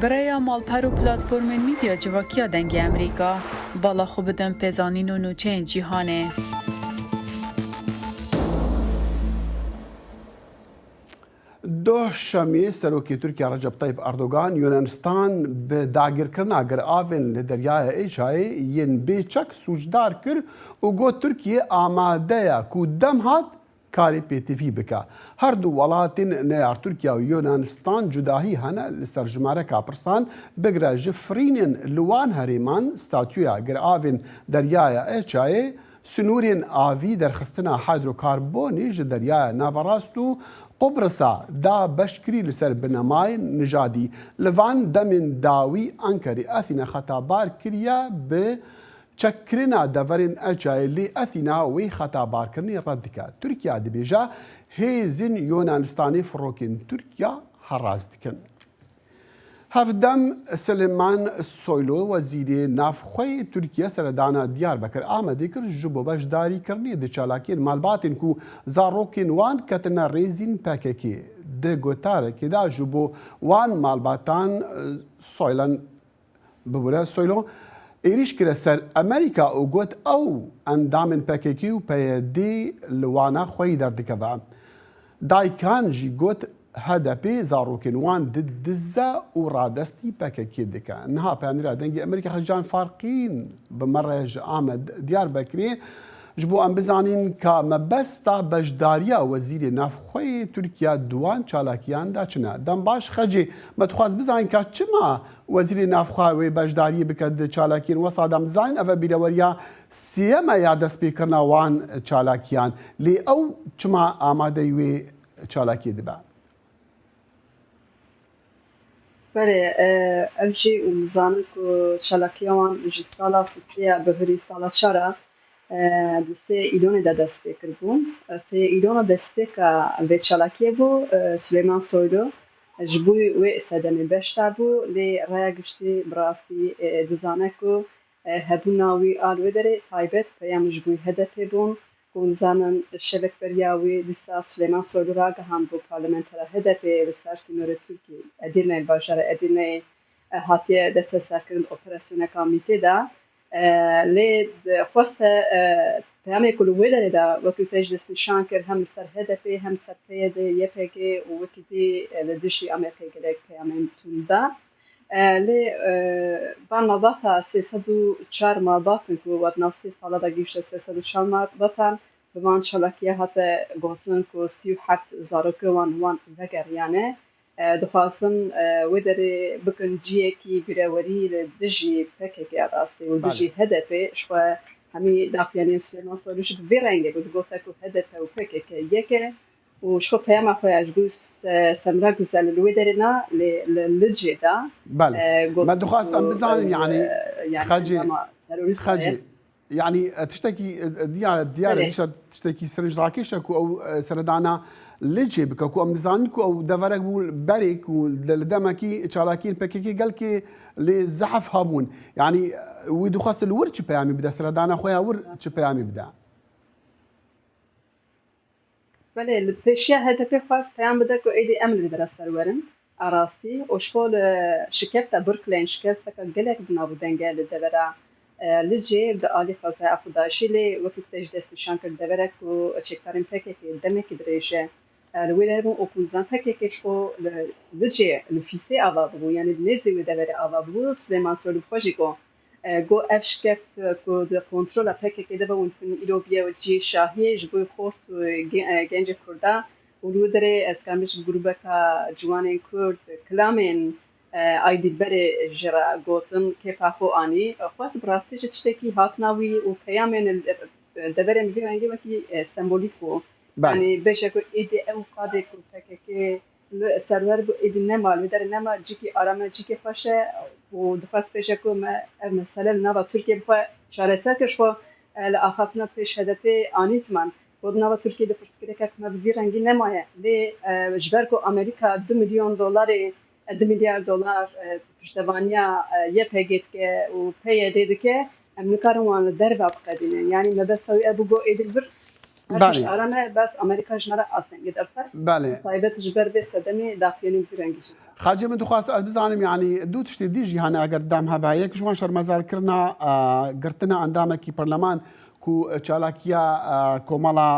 Bi rêya malper û platformên medya civakî ya Dengê Emerîka, bala xwe bidin pêzanîn û nûçeyên cîhanê. Doh şemiyê Serokê Tirkiye Recep Tayyip Erdogan Yunanistan bi dagirkirina giravên li Deryaya Êjayê yên bê çek sûcdar kir û got Tirkiye amade ye ku dem hat karê pêtivî bike. Her du welatên neyar Tirkiye û Yunanistan cudahî hene li ser jimareka pirsan, bigire ji firînên li wan herêman, statûya giravên Deryaya Êjayê, sinûrên avî, derxistina hidrokarbonê ji Deryaya Naverast û Qubrisa da beşkirî li ser binemayên nijadî. Li van demên dawî Enkerê Efîne xetabar kiriye bi çekkirina deverên Ecayê, lê Efîna wê xetabarkirinê red dike. Tirkiye dibêje hêzên Yunanistanê firokên Tirkiye heras dikin. Hevdem Silêman Soylu, Wezîrê Navxweyê Tirkiye seredana Diyarbekir Amedê kir, ji bo beşdarîkirinê di çalakiyên malbatên ku zarokên wan ketine rêzîn P K K. Di gotarekê de ji bo wan malbatan, Soylan, bibûre, Soylu êrîş kire ser Amerîka û got ew endamên P K K û P Y D li wana xweyî derdikeve. Daykan jî got H D P zarokên wan didize û radestî P K K dike. Niha peyamnêra Dengê Amerîka Xecîcan Farqîn bi me re ji Amed Diyarbekirê ji bo em bizanîn ka mebesta beşdariya Wezîrê Navxweyê Tirkiye di wan çalakiyan de çi ne. Dem baş Xecê, me dixwest bizanîn ka çima Wezîrê Navxwe wê beşdariyê bike di çalakiyên wesa de. Em dizanin ev e bîreweriya sêyem e ya destpêkirina wan çalakiyan. Lê ew çima amadeyî wê çalakiyê dibe? Belê, e, ev jî hûn dizanin ku çalakiya wan ji sala sisê ya bihurî sala çar a, e, di sê Îlonê de dest pê kiribûn. E, sê Îlona destpêka vê çalakiyê bû, e, Silêman Soylu ji bo wê sedemê beşdar bû, lê raya giştî bi rastî, e, dizane ku e, hebûna wî a li wê derê taybet peyam ji bo H D P bûn. Hûn dizanin şevek beriya wê dîsa Silêman Soylu ragihand bo parlamentera H D P li ser sînorê Tirkiyê, Edirne, bajara Edirneyê, e, hatiye desteserkirin operasyoneka MÎT'ê de. E, lê xweste, e, peyamê ku li wê derê de wekî te jî destnîşan kir hem li ser H D P hem li ser P Y D, Y P G û wekî dî, e, li dijî Amerîkayê gelek peyamên tund da. E, lê, e, van malbata sê sed û çar malbat in ku wan di nav sê sala de gihîşte sê sed û çar malbatan, bi van çalakiya hate gotin ku sî û heft zarokê wan, wan vegeriyane. e, dixwazin, e, wê derê bikin ciyekî girewerî li dijî P K K ya rastî û dijî H D P. Ji xwe hemî daxuyaniyên Silêman Soylu jî bi vê rengê bû, digote ku H D P û P K K yek e û ji xwe peyama xwe ya ji bo Se-, Semra Guzel li wê derê na, lê li Licê de, Belê. e, got Me dixwast em ku bizanin, ew, yanî, e, yanî Xecê, endama terorîst Xecê, ye. Yanî, e, tiştekî, e, e, diyar, diyar e, Belê. tişta-, tiştekî sirinc rakêş e ku ew, e, seredana Licê bike, ku em dizanin ku ew deverek bû berê ku li, li demekî çalakiyên P K K gelkê lê zehf hebûn. Yanî, e, wî dixwest li wir çi peyamî bide, seredana xwe ya wir çi peyamî bide? Belê, li pêşiya H D P xwest peyam bide ku êdî em li vê dera ser werin. A rastî, û ji xwe li şikefta Brooklyn, şikefteke gelek bi nav û deng e li devera, e, Licê di alî xwezaya Aqûdaşî, lê wekî te jî destnîşan kir, deverek ku çekdarên P K K demekî dirêj e, e, li wê derê bûn û ku zan P K K ji xwe li Licê li Fîsê ava bûbû, yanî li nêzî wê deverê ava bûbû, Silêman Soylu bi xwe jî got, e, got, ev şikeft, e, ku di kontrola P K K de be, hûn dikin îro bûye cihê şahiyê ji bo xort û ge-, e, gencê Kurda û li wê derê ez karim bêjim grûbeka ciwanên Kurd kilamên, e, Aydîlberê jê re gotin, kêfa xwe anî. Xwest bi rastî jî tiştekî hatina wî û peyamên, e, deverên bi vî rengî wekî, e, sembolîk bû. Belê. Yanî bêje ku êdî ew qadê ku P K K li serwer bû, êdî nema, li wê derê nema, cîkî aram e, cîkî xweş e û dixwest bêje ku me ev mesele li nava Tirkiyê bi xwe çareser kir, ji xwe, e, li axaftina pêş H D P anî ziman. Got, nava Tirkiyê de pirsgirêkek me bi vî rengî nemaye. Lê, e, ji ber ku Amerîka du milyon dolarê, e, du milyar dolar, e, piştevaniya, e, Y P G dike û P Y D dike, em nikarin wan li derve biqedînin. Yanî mebesta wî ev bû, got, êdî li vir her tişt Belê. aram e, bes Amerîka ji me re astengê derxist. Belê. Taybet ji ber vê sedemê daxuyanî vî rengî jî. Xacê, min dixwast ez bizanim, yanî du tiştê dî jî hene, eger dem hebe. Yek ji wan şermezarkirina, e, girtina endamekî parleman ku çalakiya, e, komela,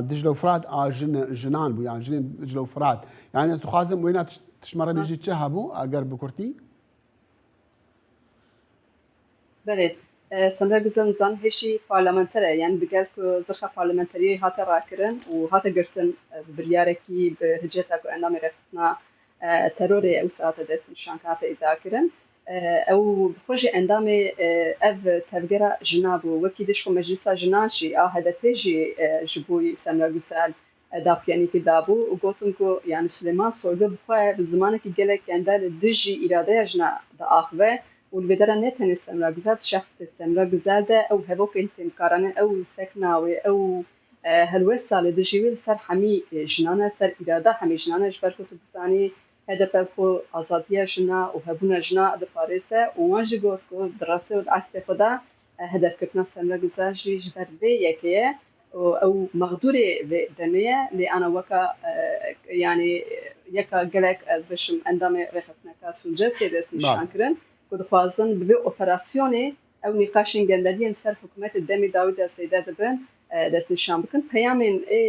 e, Dicle û Firat a jin, jinan bû, yanî jinên Dicle û Firat. Yanî ez dixwazim wêna tiş-, tişt me re bêjî çi hebû, eger bi kurtî? Belê. E, Semra Guzel, nizanim hêşî parlamenter e, yanî digel ku zirxa parlamenteriyê hate rakirin û hate girtin, e, bi biryarekî, bi hiceta ku endamê rêxistina, e, terorê ew saete destnîşan hate îdia kirin. E, ew bi xwe jî endamê, e, ev tevgera jina bû. Wekî dî ji xwe Meclisa Jinan jî a H D P jî, e, ji bo Semra Guzel, e, daxuyanîkî dabû û gotin ku, yanî Silêman Soylu bi xwe bi zimanekî gelek gende li dijî îradeya jina diaxive û li vê dera ne tenê Semra Guzel, şexsê Semra Guzel de ew hevokên fêmkarane, ew sekna wê, ew, e, helwesta li dijî wê li ser hemî, e, jinan e, ser îrada hemî jinan e, ji ber ku tu dizanî H D P xwe azadiya jina û hebûna jina diparêze û wan jî got ku di rastî û di eslê xwe de, e, hedefgirtina Semra Guzel jî ji ber vê yekê ye û ew mexdûrê vê demê ye, lê ana weka, e, yanî yeka gelek, ez bişim, endamê rêxistineka Tuncel tê destnîşan Belê. kirin ku dixwazin bi vê operasyonê ew nîqaşên gendeliyên ser hikûmetê demê dawî de zêde dibin, e, destnîşan bikin. Peyamên ê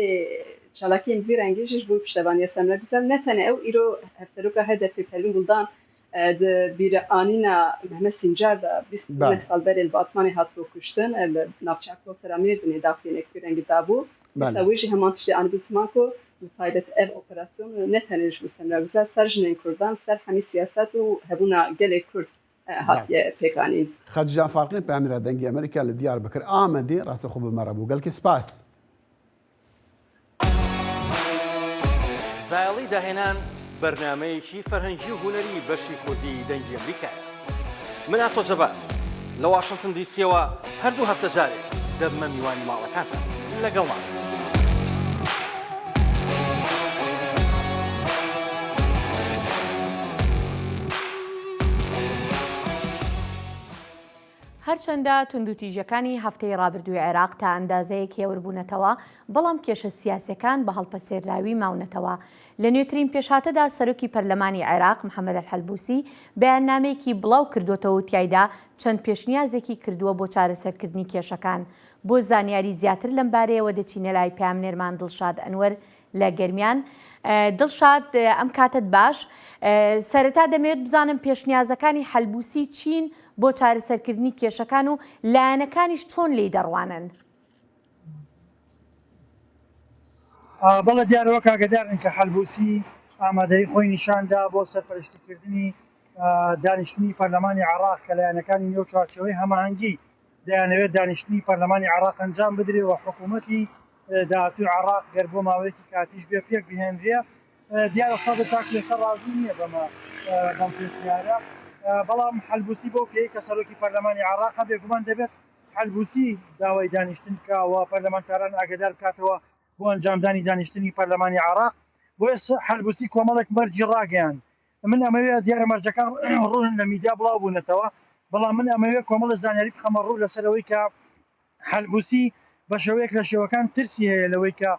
çalakiyên vî rengî jî ji bo piştevaniya Semra Guzel ne tenê ew, îro hevseroka H D P Pelin Guldan, e, di bîranîna Mehmet Sincar de bîst û neh Belê. sal berê li Batmanê hatibû kuştin, e, li navçeya Kosera Mêrdinê daxuyaniyek vî rengî dabû. Dîsa Belê. wê jî heman tiştê anîbû ziman ku bi taybet ev operasyon ne tenê ji bo Semra Guzel, ser jinên Kurdan, ser hemî siyaset û hebûna gelê Kurd, e, hatiye Belê. pêkanîn. Xedîcan Farqîn, peyamnêra Dengê Amerîka li Diyarbekir Amedê, rastî xwe bi me re bû. Gelkî spas. زایەڵی داهێنان بەرنامەیەکی فەرهەنگی و هونەری بەشی کوردی دەنگی ئەمریکایە. من ئاسۆ جەبار لە واشنگتن دیسیەوە هەردوو هەفتە جارێک دەبمە میوانی ماڵەکانتان. لەگەڵمان. هەرچەندە توندوتیژیەکانی هەفتەی ڕابردووی عێراق تا ئەندازەیەک هێوربوونەتەوە، بەڵام کێشە سیاسیەکان بە هەڵپەسێرراوی ماونەتەوە. لە نوێترین پێشهاتەدا سەرۆکی پەرلەمانی عێراق محەممەد ئەلحەلبوسی بەیاننامەیەکی بڵاو کردوتەوە و تیایدا چەند پێشنیازێکی کردووە بۆ چارەسەرکردنی کێشەکان. بۆ زانیاری زیاتر لەم بارەیەوە دەچینە لای پامنێرمان دڵشاد ئەنوەر لە گەرمیان. دڵشاد، ئەم کاتت باش. سەرەتا دەمەوێت بزانم پێشنیازەکانی حەلبوسی چین بۆ چارەسەرکردنی کێشەکان و لایەنەکانیش چۆن لێی دەڕوانن؟ بەڵێ، دیارەوە کاگەدارن کە حەلبوسی ئامادەی خۆی نیشاندا بۆ سەرپەرشتیکردنی دانیشتنی پەرلەمانی عێراق کە لایەنەکانی نێو چوارچێوەی هەماهەنگی دەیانەوێت دانیشتنی پەرلەمانی عێراق ئەنجام بدرێ و حکوومەتی داهاتوی عێراق گەر بۆ ماوەیەکی کاتیش بێ پێک بهێنرێ. دیارە سەدر تاکو ئێستا ڕازی نییە بەمە بەم پێسیارە. بەڵام حەلبوسی بەو پێی کە سەرۆکی پەرلەمانی عێراق بێگومان دەبێت حەلبوسی داوای دانیشتن بکا و پەرلەمانتاران ئاگادار بکاتەوە بۆ ئەنجامدانی دانیشتنی پەرلەمانی عێراق. بۆیە حەلبوسی کۆمەڵێک مەرجی ڕاگەیان. من ئەمەوێ دیارە مەرجەکان ڕوون لە میدیا بڵاو بوونەتەوە، بەڵام من ئەمەوێ کۆمەڵە زانیاری بخەمە ڕوو لەسەر ئەوەی کە حەلبوسی بە شێوەیەک لە شێوەکان ترسی هەیە لەوەی کە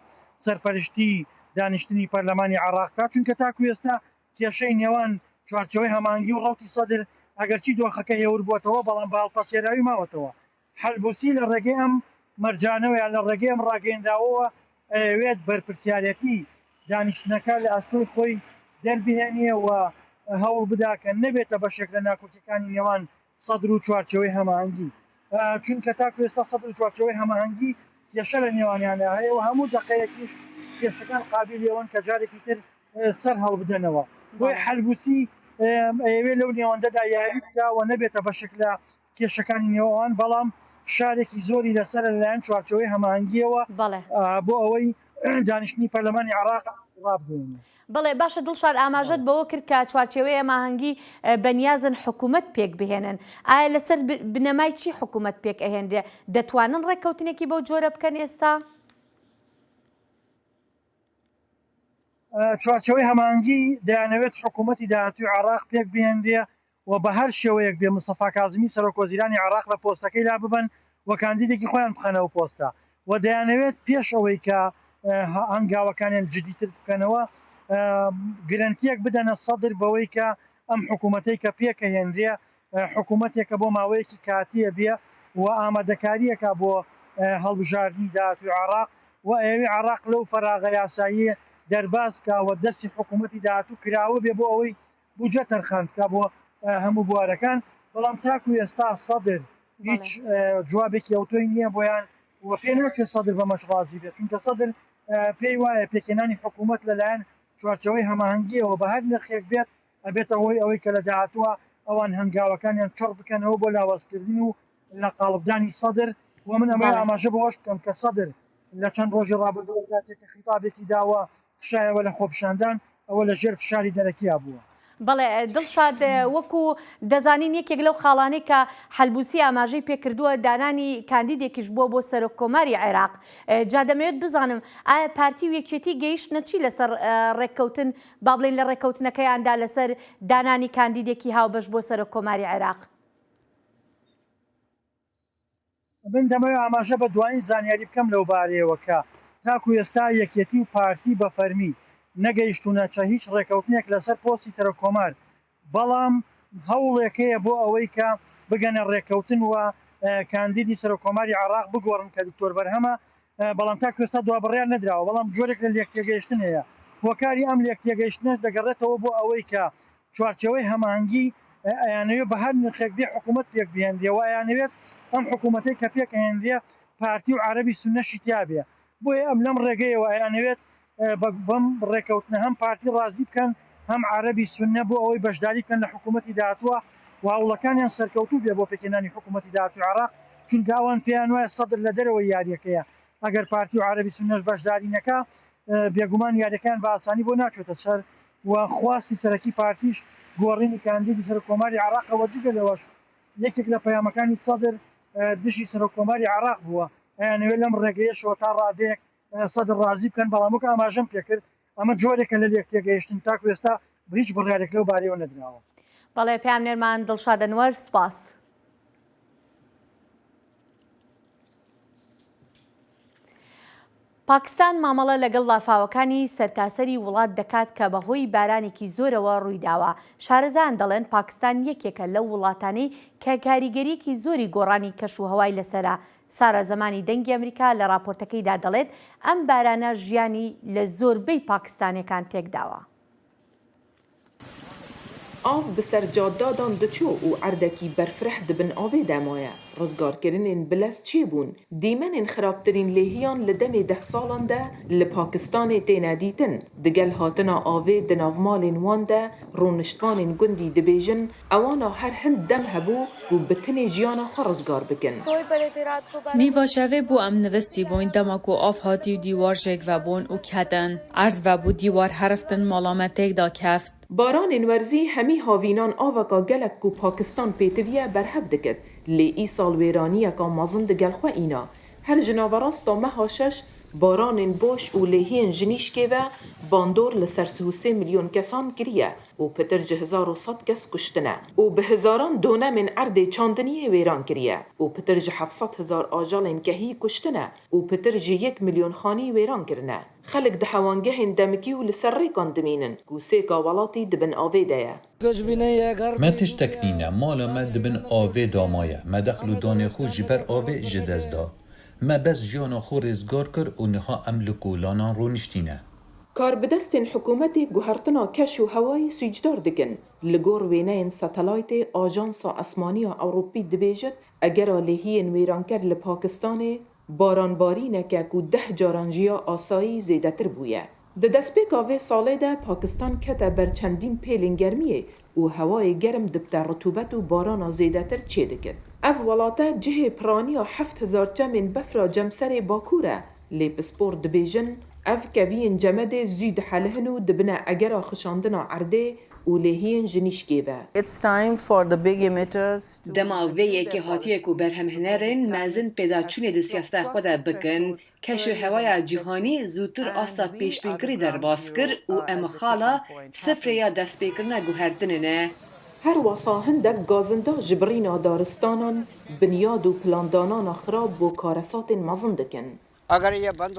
سەرپەرشتی دانیشتنی پەرلەمانی عێراق بکات، چونکە تاکو ئێستا کێشەی نێوان چوارچێوەی هەماهەنگی و ڕەوتی سەدر، ئەگەرچی دۆخەکە هێور بووەتەوە، بەڵام بە هەڵپەسێراوی ماوەتەوە. حەلبوسی لە ڕێگەی ئەم مەرجانەوە یان لە ڕێگەی ئەم ڕاگەیەندراوەوە ئەیەوێت بەرپرسیارەتی دانیشتنەکە لە ئەستۆی خۆی دەربهێنێ و هەوڵ بدا کە نەبێتە بەشێک لە ناکۆکیەکانی نێوان سەدر و چوارچێوەی هەماهەنگی. چونکە تاکو ئێستا سەدر و چوارچێوەی هەماهەنگی کێشە لە نێوانیانە هەیە و هەموو دەقەیەکیش کێشەکان قابلی ئەوەن کە جارێکی تر سەر هەڵبدەنەوە. بۆی حەلبوسی ئەیەوێ لەو نێوەندەدا یاری بکا و نەبێتە بەشێک لە کێشەکانی نێوەوان، بەڵام فشارێکی زۆری لەسەر لەلایەن چوارچێوەی هەماهەنگیەوە بۆ ئەوەی دانیشتنی پەرلەمانی عێراق ڕابگەێنێ. بەڵێ، باشە دڵشاد، ئاماژەت بەوە کرد کە چوارچێوەی هەماهەنگی بەنیازن حکوومەت پێک بهێنن. ئایا لەسەر بنەمای چی حکوومەت پێک ئەهێنرێ؟ دەتوانن ڕێککەوتنێکی بەو جۆرە بکەن ئێستا؟ چوارچێوەی هەماهەنگی دەیانەوێت حکوومەتی داهاتووی عێراق پێک بهێنرێ و بە هەر شێوەیەک بێ مستەفا کازمی سەرۆک وەزیرانی عێراق لە پۆستەکەی لا ببەن و کاندیدێکی خۆیان بخەنەوە پۆستە و دەیانەوێت پێش ئەوەی کە هەنگاوەکانیان جدیتر بکەنەوە، گرنتیەک بدەنە سەدر بەوەی کە ئەم حکوومەتەی کە پێکە هێنرێ حکوومەتێکە بۆ ماوەیەکی کاتیە بێ و ئامادەکاریەکە بۆ هەڵبژاردنی داهاتوی عێراق و ئەوێ عێراق لەو فەراغە یاسایی دەرباز بکا و دەستی حکوومەتی داهاتوو کراوە بێ بۆ ئەوەی بودجە تەرخان بکا بۆ هەموو بوارەکان. بەڵام تاکو ئێستا سەدر هیچ جوابێکی ئەوتۆی نییە بۆیان و پێ ناچێت سەدر بەمەش ڕازی بێت، چونکە سەدر پێی وایە پێکهێنانی حکوومەت لەلایەن چوارچێوەی هەماهەنگیەوە بە هەر نرخێک بێت ئەبێتە هۆی ئەوەی کە لە داهاتووە ئەوان هەنگاوەکانیان چڕ بکەنەوە بۆ لاوازکردن و لە قاڵبدانی سەدر. و من ئەمەوێ ئاماژە بەوەش بکەم کە سەدر لە چەند ڕۆژی ڕابردووە کاتێک کە خیتابێکی داوە کشایەوە لە خۆپیشاندان، ئەوە لە ژێر فشاری دەرەکیا بووە. بەڵێ، دڵشاد، وەکو دەزانین یەکێک لەو خاڵانەی کە حەلبوسی ئاماژەی پێکردووە دانانی کاندیدێکیش بووە بۆ سەرۆک کۆماری عێراق. جا دەمەوێت بزانم ئایا پارتی و یەکێتی گەیشتنە چی لەسەر ڕێککەوتن، با بڵێن لە ڕێککەوتنەکەیاندا لەسەر دانانی کاندیدێکی هاوبەش بۆ سەرۆک کۆماری عێراق؟ من دەمەوێت ئاماژە بە دوایین زانیاری بکەم لەو بارەیەوە کە تاکو ئێستا یەکێتی و پارتی بە فەرمی نەگەیشتوونە چە هیچ ڕێکەوتنێک لەسەر پۆستی سەرۆک کۆمار، بەڵام هەوڵێک هەیە بۆ ئەوەی کە بگەنە ڕێکەوتن و کاندیدی سەرۆک کۆماری عێراق بگۆڕن کە دکتۆر بەرهەمە. بەڵام تاکو ئێستا دوا بڕیار نەدراوە، بەڵام جۆرێک لە لێک تێگەیشتن هەیە. هۆکاری ئەم لێک تێگەیشتنە دەگەڕێتەوە بۆ ئەوەی کە چوارچێوەی هەماهەنگی ئەیانەوێت بە هەر نرخێک بێ حکوومەت پێک بهێنرێ و ئەیانەوێت ئەم حکوومەتەی کە پێک ئەهێنرێ پارتی و عەرەبی سونەشی تیا بێ. بۆیە ئەم لەم ڕێگەیەوە ئەیانەوێت بەم ڕێکەوتنە هەم پارتی ڕازی بکەن، هەم عەرەبی سونە بۆ ئەوەی بەشداری بکەن لە حکوومەتی داهاتووە و هەوڵەکانیان سەرکەوتوو بێ بۆ پێکهێنانی حکوومەتی داهاتووی عێراق، چونکە ئەوان پێیان وایە سەدر لە دەرەوەی یاریەکەیە. ئەگەر پارتی و عەرەبی سونەش بەشداری نەکا، بێگومان یاریەکەیان بە ئاسانی بۆ ناچێتە سەر و خواستی سەرەکی پارتیش گۆڕینی کاندیدی سەرۆک کۆماری عێراقە و جگە لەوەش یەکێک لە پەیامەکانی سەدر دژی سەرۆک کۆماری عێراق بووە. ئەیانەوێت لەم ڕێگەیەشەوە تا ڕادەیەک سەدر ڕازی بکەن، بەڵام وەک ئاماژەم پێکرد ئەمە جۆرێکە لە لێک تێگەیشتن، تاکو ئێستا هیچ بڕیارێک لەو بارەیەوە نەدراوە. بەڵێ، پەیامنێرمان دڵشاد ئەنوەر، سوپاس. پاکستان مامەڵە لەگەڵ لافاوەکانی سەرتاسەری وڵات دەکات کە بەهۆی بارانێکی زۆرەوە ڕوویداوە. شارەزایان دەڵێن پاکستان یەکێکە لەو وڵاتانەی کە کاریگەریەکی زۆری گۆڕانی کەش و هەوای لەسەرە. سارا زەمانی، دەنگی ئەمریکا، لە راپۆرتەکەیدا دەڵێت ئەم بارانە ژیانی لە زۆربەی پاکستانیەکان تێکداوە. Av bi ser caddadan diçû û erdekî berfireh di bin avê de maye. Rizgarkirinên bi lez çêbûn. Dîmenên xirabtirîn lêhiyan li demê deh salan de li Pakistanê têne dîtin. Digel hatina avê di nav malên wan de rûniştvanên gundî dibêjin, ewana her hind dem hebû ku bi tinê jiyana xwe rizgar bikin. Nîva şevê bû em nivistî bûyn, dema ku av hatî û dîwar jêk vebûn û ketin. Erd vebû, dîwar heriftin, mala me têk da keft. Baranên werzî hemî havînan aveka gelek ku Pakistan pêtiviye berhev dikit, lê îsal wêraniyeka mezin digel xwe îna. Her ji naverasta meha şeş, baranên boş û lêhiyên ji nîşkê ve bandor li ser sih û sê milyon kesan kiriye û pitir ji hezar û sed kes kuştine û bi hezaran donemên erdê çandiniyê wêran kiriye û pitir ji heft sed hezar ajalên kehî kuştine û pitir ji yek milyon xanî wêran kirine. Xelk di hewangehên demikî û li ser rêkan dimînin ku sêka welatî di bin avê de ye. Me tiştek nîne, mala me di bin avê de maye. Me dexl û danê xwe ji ber avê ji dest da. Me bes jiyana xwe rêzgar kir û niha em li kolanan rûniştîne. Karbidestên hikûmetê guhertina keş û hewayî sûcdar dikin. Li gor wêneyên satelaytê, Ajansa Esmaniya Ewropî dibêjit, egera lêhiyên wêranker li Pakistanê, baranbarîneke ku deh caran ji ya asayî zêdetir bûye. Di destpêka vê salê de Pakistan kete ber çendîn pêlên germiyê û hewayê germ dibte, rutûbet û barana zêdetir çêdikit. Ev welate cihê piraniya heft hezar çemên befra cemserê Bakur e, lê pispor dibêjin, ev keviyên cemedê zû dihelihin û dibine egera xişandina erdê û lêhiyên ji nîşkê ve. It's time for the big emitters to Dema vê yekê hatiye ku berhemhinerên mezin pêdaçûnê di siyaseta xwe de bikin. Keş û hewaya cîhanî zûtir asta pêşbînkirî derbas kir û em xala sifrê ya destpêkirina guhertinê ne. Her wesa hindek gazinda ji birîna daristanan, binyad û plandanana xirab bo karesatên mezin dikin.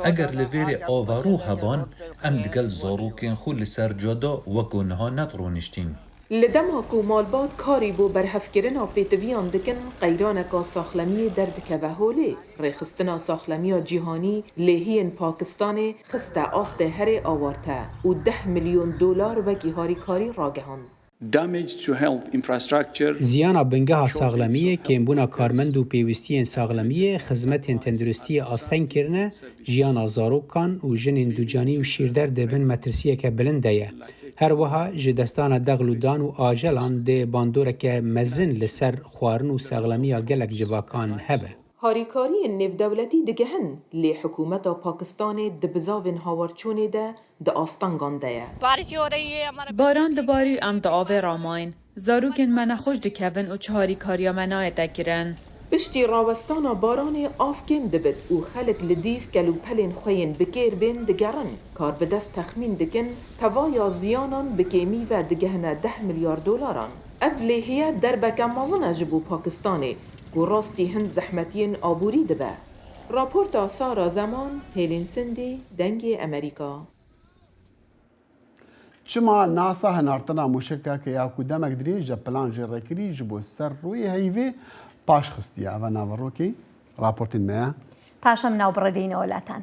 Eger li vêrê ava rû heban, em digel zarokên xwe li ser cada weko niha nedirûniştîn. Li dema ku malbat karî bo berhevkirina pêtiviyan dikin, qeyraneka saxlemiyê derdikeve holê. Rêxistina Saxlemiya Cîhanî lêhiyên Pakistanê xiste astê herê awarte û deh milyon dolar wekî harîkarî ragihand. Damage to health infrastructure. Ziyana bingeha saxlemiyê, kêmbûna karmend û pêwîstiyên saxlemiyê, xizmetên tenduristiyê asteng kirine, jiyana zarokan û jinên ducanî û şîrder di bin metirsiyeke bilind de ye. Her wiha ji destana dexl û dan û ajelan dê bandoreke mezin li ser xwarin û saxlemiya gelek civakan hebe. Harîkariyên nêvdewletî digehin, lê hikûmeta Pakistanê di bizavên hawarçûnê de di astengan de ye. Baran dibarî û em di avê ramayîn. Zarokên me nexweş dikevin û çi harîkariya me nayête kirin. Piştî rawestana baranê av kêm dibit û xelk li dîv kelûpelên xwe yên bi kêr bên digerin. Karbidest texmîn dikin, tevaya ziyanan bi kêmî ve digehine deh milyar dolaran. Ev lêhiye derbeke mezin e ji bo Pakistanê, ku rastî hin zehmetiyên aborî dibe. Raporta Sara Zeman, Hêlîn Sindî, Dengê Emerîka. Çima NASA hinartina mûşekeke ya ku demek dirêj e plan jê rêkirî ji bo ser rûyê heyvê paş xistiye? Eva naverokê raportên me ye. Paşam navbirêdeyîne welatan.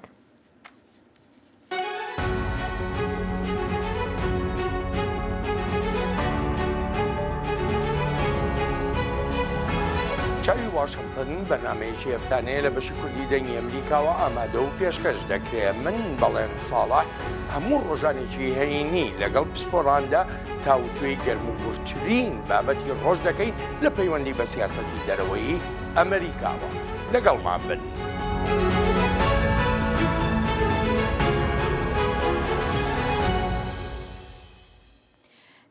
Çavi Washington بەرنامەیەکی هەفتانەیە لە بەشی کوردی دەنگی ئەمریکاوە ئامادە و پێشکەش دەکرێت. من بەڵێن ساڵح هەموو ڕۆژانێکی هەینی لەگەڵ پسپۆراندا تاوتوێی گەرموگورترین بابەتی ڕۆژ دەکەین لە پەیوەندی بە سیاسەتی دەرەوەی ئەمریکاوە. لەگەڵمان بن.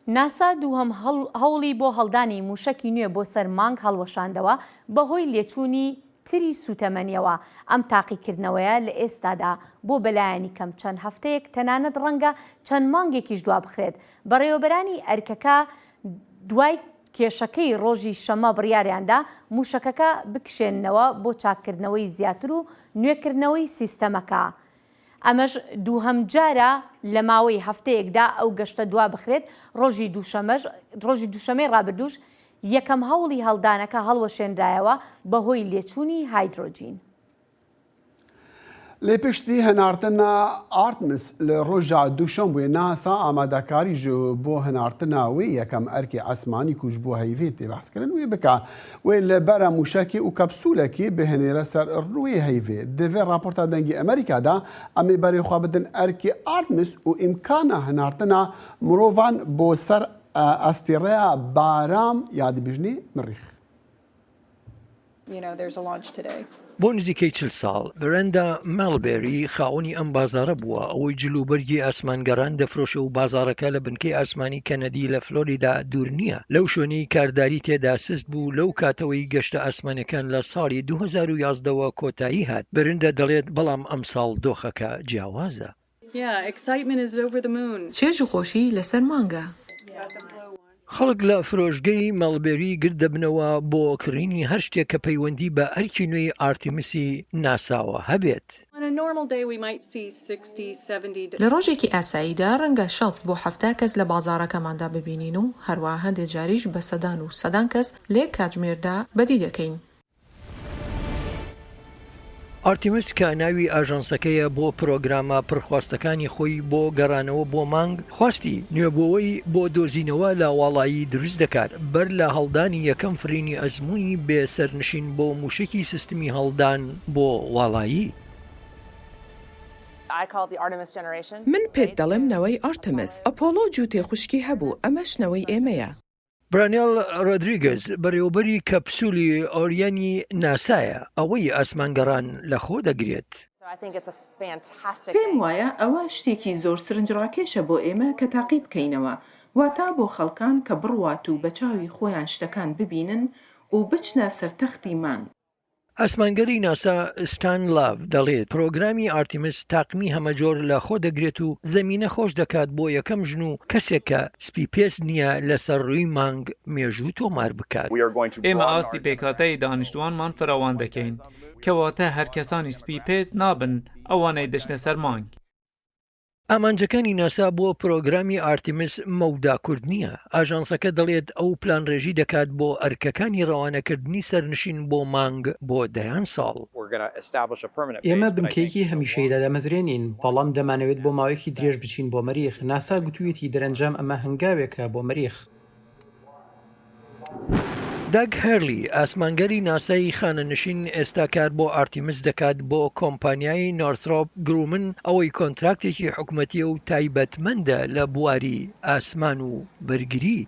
ناسا دووهەم هەڵ-، هەوڵی بۆ هەڵدانی موشەکی نوێ بۆ سەر مانگ هەڵوەشاندەوە بەهۆی لێچوونی تری سوتەمەنیەوە. ئەم تاقیکردنەوەیە لە ئێستادا بۆ بەلایەنی کەم چەند هەفتەیەک، تەنانەت ڕەنگە چەند مانگێکیش دوا بخرێت. بەڕێوەبەرانی ئەرکەکە دوای کێشەکەی ڕۆژی شەمە بڕیاریاندا موشەکەکە بکشێننەوە بۆ چاککردنەوەی زیاتر و نوێکردنەوەی سیستەمەکە. ئەمەش دووهەم جارە لە ماوەی هەفتەیەکدا ئەو گەشتە دوا بخرێت. ڕۆژی دووشەمەش، ڕۆژی دووشەمەی ڕابردووش یەکەم هەوڵی هەڵدانەکە هەڵوەشێنرایەوە بەهۆی لێچوونی هایدرۆجین. Lê piştî hinartina Artemis li roja Duşembeyê, NASA amadekarî ji bo hinartina wê yekem erkê esmanî ku ji bo heyvê tê behskirin wê bike. Wê li bere mûşekê û kapsûlekê bihinêre ser rûyê heyvê. Di vê raporta Dengê Amerîka de em ê berê xwe bidin erkê Artemis û îmkana hinartina mirovan bo ser, e, estêreya Baram ya dibêjinê Mirîx. You know, there's a launch today. بۆ نزیکەی چل ساڵ، برێندا مەلبێری خاوەنی ئەم بازاڕە بووە. ئەوەی جلوبەرگی ئاسمانگەڕان دەفرۆشە و بازاڕەکە لە بنکەی ئاسمانی کەنەدی لە فلۆریدا دوور نییە. لەو شوێنەی کارداری تێدا سست بوو، لەو کاتەوەی گەشتە ئاسمانیەکان لە ساڵی دوو هەزار و یازدەوە کۆتایی هات. برێندا دەڵێت، بەڵام ئەمساڵ دۆخەکە جیاوازە. Yeah, excitement is over the moon. چێژ و خۆشی لەسەر مانگە. خەڵک لە فرۆشگەی مەڵبێری گرد دەبنەوە بۆ کڕینی هەر شتێک کە پەیوەندی بە ئەرکی نوێی ئارتیمیسی ناساوە هەبێت. On a normal day, we might see sixty, seventy. لە ڕۆژێکی ئاساییدا ڕەنگە شەست بۆ حەفتا کەس لە بازاڕەکەماندا ببینین و هەروەها هەندێک جاریش بە سەدان و سەدان کەس لە یەک کاتژمێردا بەدی دەکەین. ئارتیمیس کە ناوی ئاژانسەکەیە بۆ پرۆگرامە پڕخواستەکانی خۆی بۆ گەڕانەوە بۆ مانگ، خواستی نوێبووەوەی بۆ دۆزینەوە لە واڵایی دروست دەکات، بەر لە هەڵدانی یەکەم فرینی ئەزموونی بێ سەرنشین بۆ موشەکی سیستمی هەڵدان بۆ واڵایی. I call it the Artemis generation. من پێت دەڵێم نەوەی ئارتەمس. ئەپۆڵۆ جووتێ خوشکی هەبوو، ئەمەش نەوەی ئێمەیە. برانێل ڕۆدریگز، بەڕێوەبەری کەپسولی ئۆریانی ناسایە، ئەوەی ئاسمانگەڕان لە خۆ دەگرێت. So I think it's a fantastic پێم thing. وایە ئەوە شتێکی زۆر سرنجڕاکێشە بۆ ئێمە کە تاقی بکەینەوە، واتە بۆ خەڵکان کە بڕوات و بە چاوی خۆیان شتەکان ببینن و بچنە سەر تەختی مانگ. ئاسمانگەری ناسا ستان لاڤ دەڵێت، پرۆگرامی ئارتیمیس تاقمی هەمەجۆر لە خۆ دەگرێت و زەمینە خۆش دەکات بۆ یەکەم ژن و کەسێک کە سپی پێست نییە لەسەر ڕووی مانگ مێژوو تۆمار بکات. We are going to ئێمە broaden ئاستی our پێکهاتەی دانیشتوانمان فراوان دەکەین، کەواتە هەر کەسانی سپی پێست نابن ئەوانەی دەچنە سەر مانگ. ئامانجەکانی ناسا بۆ پرۆگرامی ئارتیمیس مەوداکورد نییە. ئاژانسەکە دەڵێت ئەو پلانڕێژی دەکات بۆ ئەرکەکانی ڕەوانەکردنی سەرنشین بۆ مانگ بۆ دەیان ساڵ. We're gonna establish a permanent ئێمە base, but I think بنکەیەکی هەمیشەیی دادەمەزرێنین، بەڵام دەمانەوێت بۆ ماوەیەکی درێژ بچین بۆ مەریخ. ناسا گوتوویەتی دەرەنجام ئەمە هەنگاوێکە بۆ مەریخ. داگ هەرلی، ئاسمانگەری ناسای خانەنشین، ئێستا کار بۆ ئارتیمیس دەکات بۆ کۆمپانیای نۆرثرۆپ گرومن، ئەوەی کۆنتراکتێکی حکومەتیە و تایبەتمەندە لە بواری ئاسمان و بەرگری.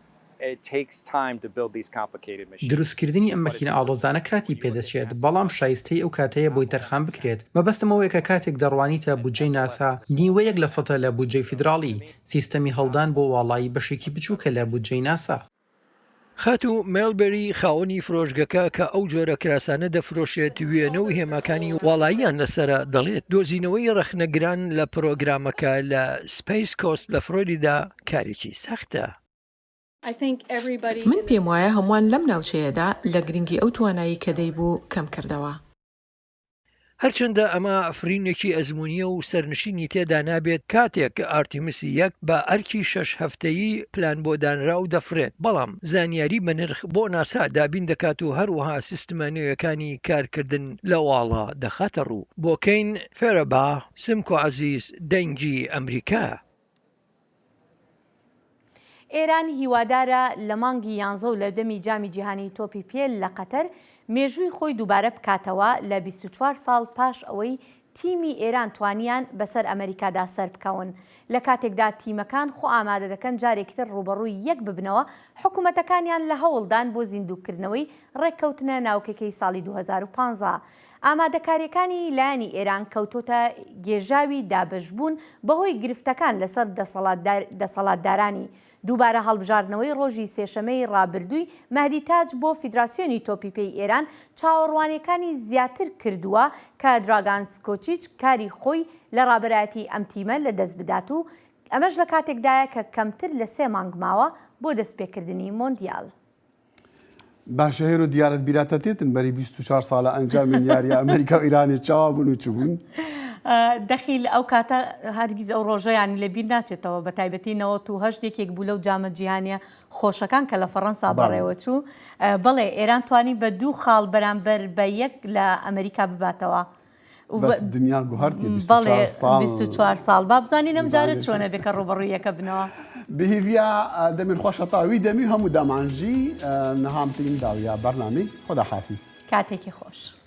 It takes time to build these complicated machines. دروستکردنی ئەم مەکینە ئاڵۆزانە کاتی پێدەچێت، بەڵام شایستەی ئەو کاتەیە بۆی تەرخان بکرێت. مەبەستم ئەوەیە کە کاتێک دەڕوانیتە بودجەی ناسا، نیوەیەک لە سەدە لە بودجەی فیدراڵی، سیستەمی هەڵدان بۆ واڵایی بەشێکی بچووکە لە بودجەی ناسا. خاتوو مێلبێری، خاوەنی فرۆشگەکە کە ئەو جۆرە کراسانە دەفرۆشێت، وێنە و هێماکانی واڵاییان لەسرە، دەڵێت دۆزینەوەی ڕەخنەگران لە پرۆگرامەکە لە سپەیس کۆست لە فلۆریدا کارێکی سەختە. I think everybody من in the پێم وایە هەمووان لەم ناوچەیەدا لە گرنگی ئەو توانایی کە دەیبوو کەم کردەوە. هەرچەندە ئەمە فرینێکی ئەزموونیە و سەرنشینی تێدا نابێت، کاتێک ئارتیمیسی یەک بە ئەرکی شەش هەفتەیی پلان بۆ دانراو دەفرێت، بەڵام زانیاری بەنرخ بۆ ناسا دابین دەکات و هەروەها سیستمە نوێیەکانی کارکردن لە واڵا دەخاتە ڕوو. بۆ کەین فێرەبا، سمکۆ عەزیز، دەنگی ئەمریکا. ئێران هیوادارە لە مانگی یانزە و لە دەمی جامی جیهانی تۆپی پێ لە قەتەر مێژووی خۆی دووبارە بکاتەوە، لە بیست و چوار ساڵ پاش ئەوەی تیمی ئێران توانیان بەسەر ئەمریکادا سەر بکەون. لە کاتێکدا تیمەکان خۆ ئامادە دەکەن جارێکی تر ڕوبەڕووی یەک ببنەوە، حکوومەتەکانیان لە هەوڵدان بۆ زیندووکردنەوەی ڕێککەوتنە ناوکەکەی ساڵی دوو هەزار و پازدە. ئامادەکاریەکانی لایەنی ئێران کەوتۆتە گێژاوی دابەشبوون بەهۆی گرفتەکان لەسەر دەسەڵاتدار-، دەسەڵاتدارانی. دووبارە هەڵبژاردنەوەی ڕۆژی سێشەمەی ڕابردووی مەهدی تاج بۆ فیدراسیۆنی تۆپی پێی ئێران چاوەڕوانیەکانی زیاتر کردووە کە دراگان سکۆچیچ کاری خۆی لە ڕابەرایەتی ئەم تیمە لە دەست بدات و ئەمەش لە کاتێکدایە کە کەمتر لە سێ مانگ ماوە بۆ دەستپێکردنی مۆندیال. باشە، هێرو دیارت بیراتە تێتن بەری بیست و چوار ساڵە ئەنجامین یاریە ئەمریکا و ئیرانێ چاوا بوون و چ بوون؟ ئە، دەخیل ئەو کاتە هەرگیز ئەو ڕۆژەیانی لەبیر ناچێتەوە، بە تایبەتی نەوەد و هەشت یەکێک بوو لەو جامە جیهانیە خۆشەکان کە لە فەڕەنسا بەڵێ. بەڕێوە چوو. ئە، بەڵێ، ئێران توانی بە دوو خاڵ بەرامبەر بە یەک لە ئەمریکا بباتەوە. û بەس دنیا گوهرتیە بیست و چوار ساڵ. بیست و چوار ساڵ. با بزانین ئەم جارە چۆنە بێکە ڕوبەڕوویەکە بنەوە. بهیڤیا، ئە، دەمێن خۆشە تا وی دەمی هەموو دامانجی، ئە، نەهام تیم داویا بەرنامی. خدا حافظ. کاتێکی خۆش.